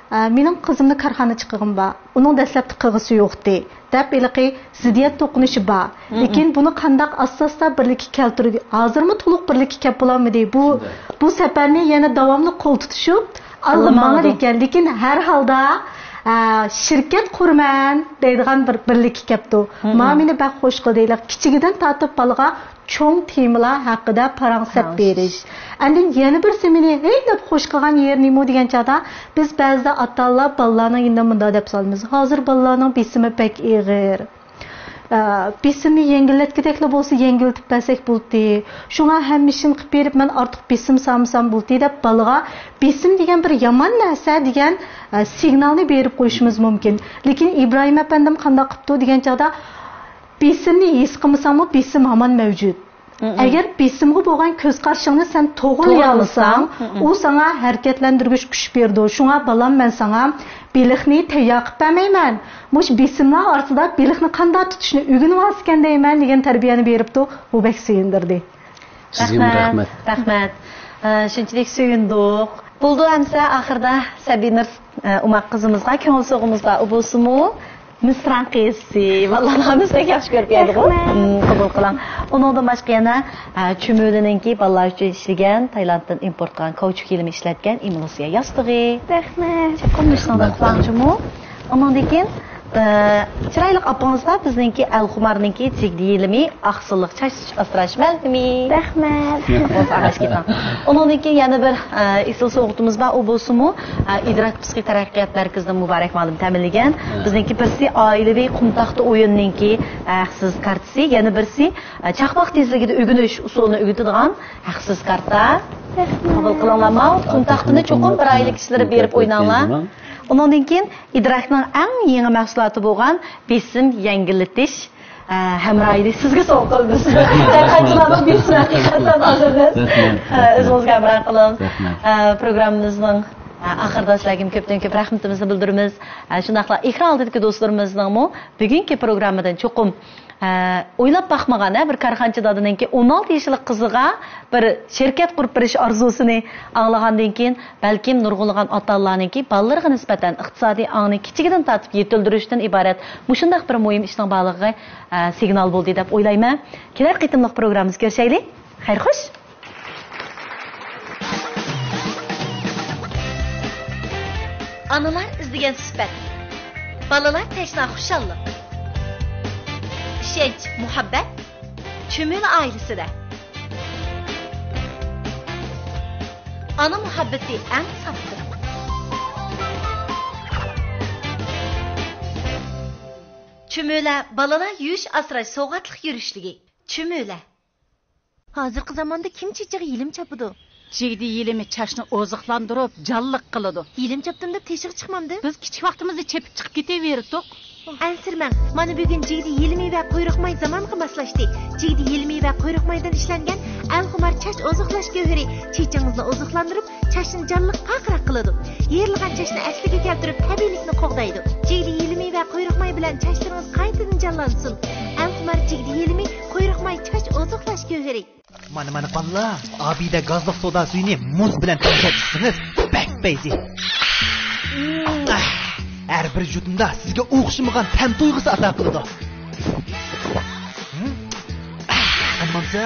ئە، مېنىڭ قىزىمنى كارخانىچى قىلغۇم بار. ئۇنىڭ دەسلەپتە قىلغۇسى يوقتى، دەپ ھېلىقى زىددىيەت توقۇنۇشى بار. لېكىن بۇنى قانداق ئاستا-ئاستا بىرلىككە كەلتۈردى. ھازىرمۇ تولۇق بىرلىككە كەپ بولالمىدى. بۇ، بۇ سەپەرنى يەنە داۋاملىق قول تۇتۇشۇپ، ئالغا ماڭىدىكەن. لېكىن ھەر ھالدا، ئە، شىركەت قۇرىمەن دەيدىغان بىر بىرلىككە كەپتۇ. ماڭا مېنى بەك خوش قىلدى. كىچىكىدىن تارتىپ بالىغا چوڭ تېمىلار ھەققىدە پاراڭ سەپ بېرىش. ئاندىن يەنە بىرسى مېنى ھەيدەپ خوش قىلغان يېرى نېمە دېگەن چاغدا، بىز بەزىدە ئاتا-ئانىلار بالىلارنىڭ يېنىدا مۇنداق دەپ سالىمىز، ھازىر بالىلارنىڭ بېسىمى بەك ئېغىر. ئە، بېسىمنى يەڭگىللەتكۈدەكلا بولسا يەڭگىللىتىپ بەرسەك بولدى. شۇڭا ھەممە ئىشنى قىلىپ بېرىپ، مەن ئارتۇق بېسىم سالمىسام بولدى دەپ بالىغا بېسىم دېگەن بىر يامان نەرسە دېگەن، ئە، سىگنالنى بېرىپ قويۇشىمىز مۇمكىن. لېكىن ئىبراھىم ئەپەندىم قانداق قىپتۇ دېگەن چاغدا، بېسىمنى ھېس قىلمىساڭمۇ بېسىم ھامان مەۋجۇت. ئەگەر بېسىمغا بولغان كۆز قارىشىڭنى سەن توغرىلىيالىساڭ، ئۇ ساڭا ھەرىكەتلەندۈرگۈچ كۈچ بېرىدۇ. شۇڭا بالام، مەن ساڭا بېلىقنى تەييار قىلىپ بەرمەيمەن. مۇشۇ بېسىملار ئارىسىدا بېلىقنى قانداق تۇتۇشنى ئۆگىنىۋالسىكەن دەيمەن دېگەن تەربىيەنى بېرىپتۇ. بۇ بەك سۆيۈندۈردى. سىزگىمۇ رەھمەت، رەھمەت. رەھمەت. ئە، شۇنچىلىك سۆيۈندۇق. بولدى ئەمسە ئاخىردا سەبىنۇر، ئە، ئوماق قىزىمىزغا كۆڭۈل سوۋغىمىز بار. ئۇ بولسىمۇ مىسران قىزى. ۋاللا، ھەممىمىز بەك ياخشى كۆرۈپ كەلدىغۇ. رەھمەت. مم، قوبۇل قىلىڭ. ئۇنىڭدىن باشقا يەنە، ئە، چۈمۈلىنىڭكى بالىلار ئۈچۈن ئىشلىگەن، تايلاندتىن ئىمپورت قىلغان كاۋچۇك يېلىمى ئىشلەتكەن ئېمۇلسىيە ياستۇقى. رەھمەت. چوقۇم مۇشۇنىڭدىن قىلىڭچۇمۇ. ئۇنىڭدىن كېيىن، ئە، چىرايلىق ئاپىڭىزغا بىزنىڭكى ئەلخۇمارنىڭكى جىگدە يېلىمى، ئاق سۇلۇق چاچ ئاسراش مەلھىمى. رەھمەت. بولسا ئاڭلاش كېتىڭ. ئۇنىڭدىن كېيىن يەنە بىر، ئە، ئېسىل سوۋغىتىمىز بار، ئۇ بولسىمۇ، ئە، ئىدراك پسىخىك تەرەققىيات مەركىزىنىڭ مۇبارەك مۇئەللىم تەمىنلىگەن. بىزنىڭكى بىرسى ئائىلىۋى قۇم تاختا ئويۇننىڭكى، ئە، ھەقسىز كارتىسى، يەنە بىرسى، ئە، چاقماق تېزلىكىدە ئۆگىنىش ئۇسۇلىنى ئۆگىتىدىغان ھەقسىز كارتا. قوبۇل قىلىڭلار، ماۋۇ قۇم تاختىنى چوقۇم بىر ئائىلە كىشىلىرى بېرىپ ئويناڭلار. ئۇنىڭدىن كېيىن ئىدراكنىڭ ئەڭ يېڭى مەھسۇلاتى بولغان بېسىم يەڭگىللىتىش، ئە، ھەمراھىنى سىزگە سوۋغا قىلىمىز. دەرھەقىقەتەن ھازىر بىز، ئە، ئۆزىڭىزگە ھەمراھ قىلىڭ. ئە، پروگراممىمىزنىڭ، ئە، ئاخىرىدا سىلەرگىمۇ كۆپتىن كۆپ رەھمىتىمىزنى بىلدۈرىمىز. ئە، شۇنداقلا ئېكران ئالدىدىكى دوستلىرىمىزنىڭمۇ بۈگۈنكى پروگراممىدىن چوقۇم، ئە، ئويلاپ باقمىغان، ھە، بىر كارخانىچى دادىنىڭكى ئون ئالتە يېشىلىق قىزىغا بىر شىركەت قۇرۇپ بېرىش ئارزۇسىنى ئاڭلىغاندىن كېيىن، بەلكىم نۇرغۇنلىغان ئاتا-ئانىلارنىڭكى بالىلىرىغا نىسبەتەن ئىقتىسادىي ئاڭنى كىچىكىدىن تارتىپ يېتىلدۈرۈشتىن ئىبارەت مۇشۇنداق بىر مۇھىم ئىشنىڭ بارلىقىغا، ئە، سىگنال بولدى دەپ ئويلايمەن. كېلەر قېتىملىق پروگراممىمىزدا كۆرۈشەيلى. خەير خوش. ئانىلار ئىزدىگەن سۈپەت، بالىلار تەشنا خۇشاللىق، ئىشەنچ، مۇھەببەت. چۈمۈلە ئائىلىسىدە ئانا مۇھەببىتى ئەڭ ساپتۇر. چۈمۈلە بالىلار يۇيۇش ئاسراش سوۋغاتلىق يۈرۈشلۈكى. چۈمۈلە. ھازىرقى زاماندا كىم چېچىغا يېلىم چاپىدۇ؟ جىگدە يېلىمى چاچنى ئوزۇقلاندۇرۇپ، جانلىق قىلىدۇ. يېلىم چاپتىم دەپ تېشىغا چىقمامدۇ؟ بىز كىچىك ۋاقتىمىزدا چېپىپ چىقىپ كېتىۋېرىتتۇق. ئەنسىرىمەڭ، مانا بۈگۈن جىگدە يېلىمى ۋە قۇيرۇق ماي زامانغا ماسلاشتى. جىگدە يېلىمى ۋە قۇيرۇق مايدىن ئىشلەنگەن ئەلخۇمار چاچ ئوزۇقلاش گۆھىرى چېچىڭىزنى ئوزۇقلاندۇرۇپ، چاچنى جانلىق پارقىراق قىلىدۇ. يېرىلغان چاچنى ئەسلىگە كەلتۈرۈپ، تەبىئىيلىكنى قوغدايدۇ. جىگدە يېلىمى ۋە قۇيرۇق ماي بىلەن چاچلىرىڭىز قايتىدىن جانلانسۇن. ئەلخۇمار جىگدە يېلىمى، قۇيرۇق ماي چاچ ئوزۇقلاش گۆھىرى. مانا، مانا، بالىلار، ئابىدە گازلىق سودا سۈيىنى مۇز بىلەن تەڭشەپ ئىچسىڭىز، بەك پەيزى. ھەر بىر يۇتۇمدا سىزگە ئوخشىمىغان تەم تۇيغۇسى ئاتا قىلىدۇ. ئەممامسە،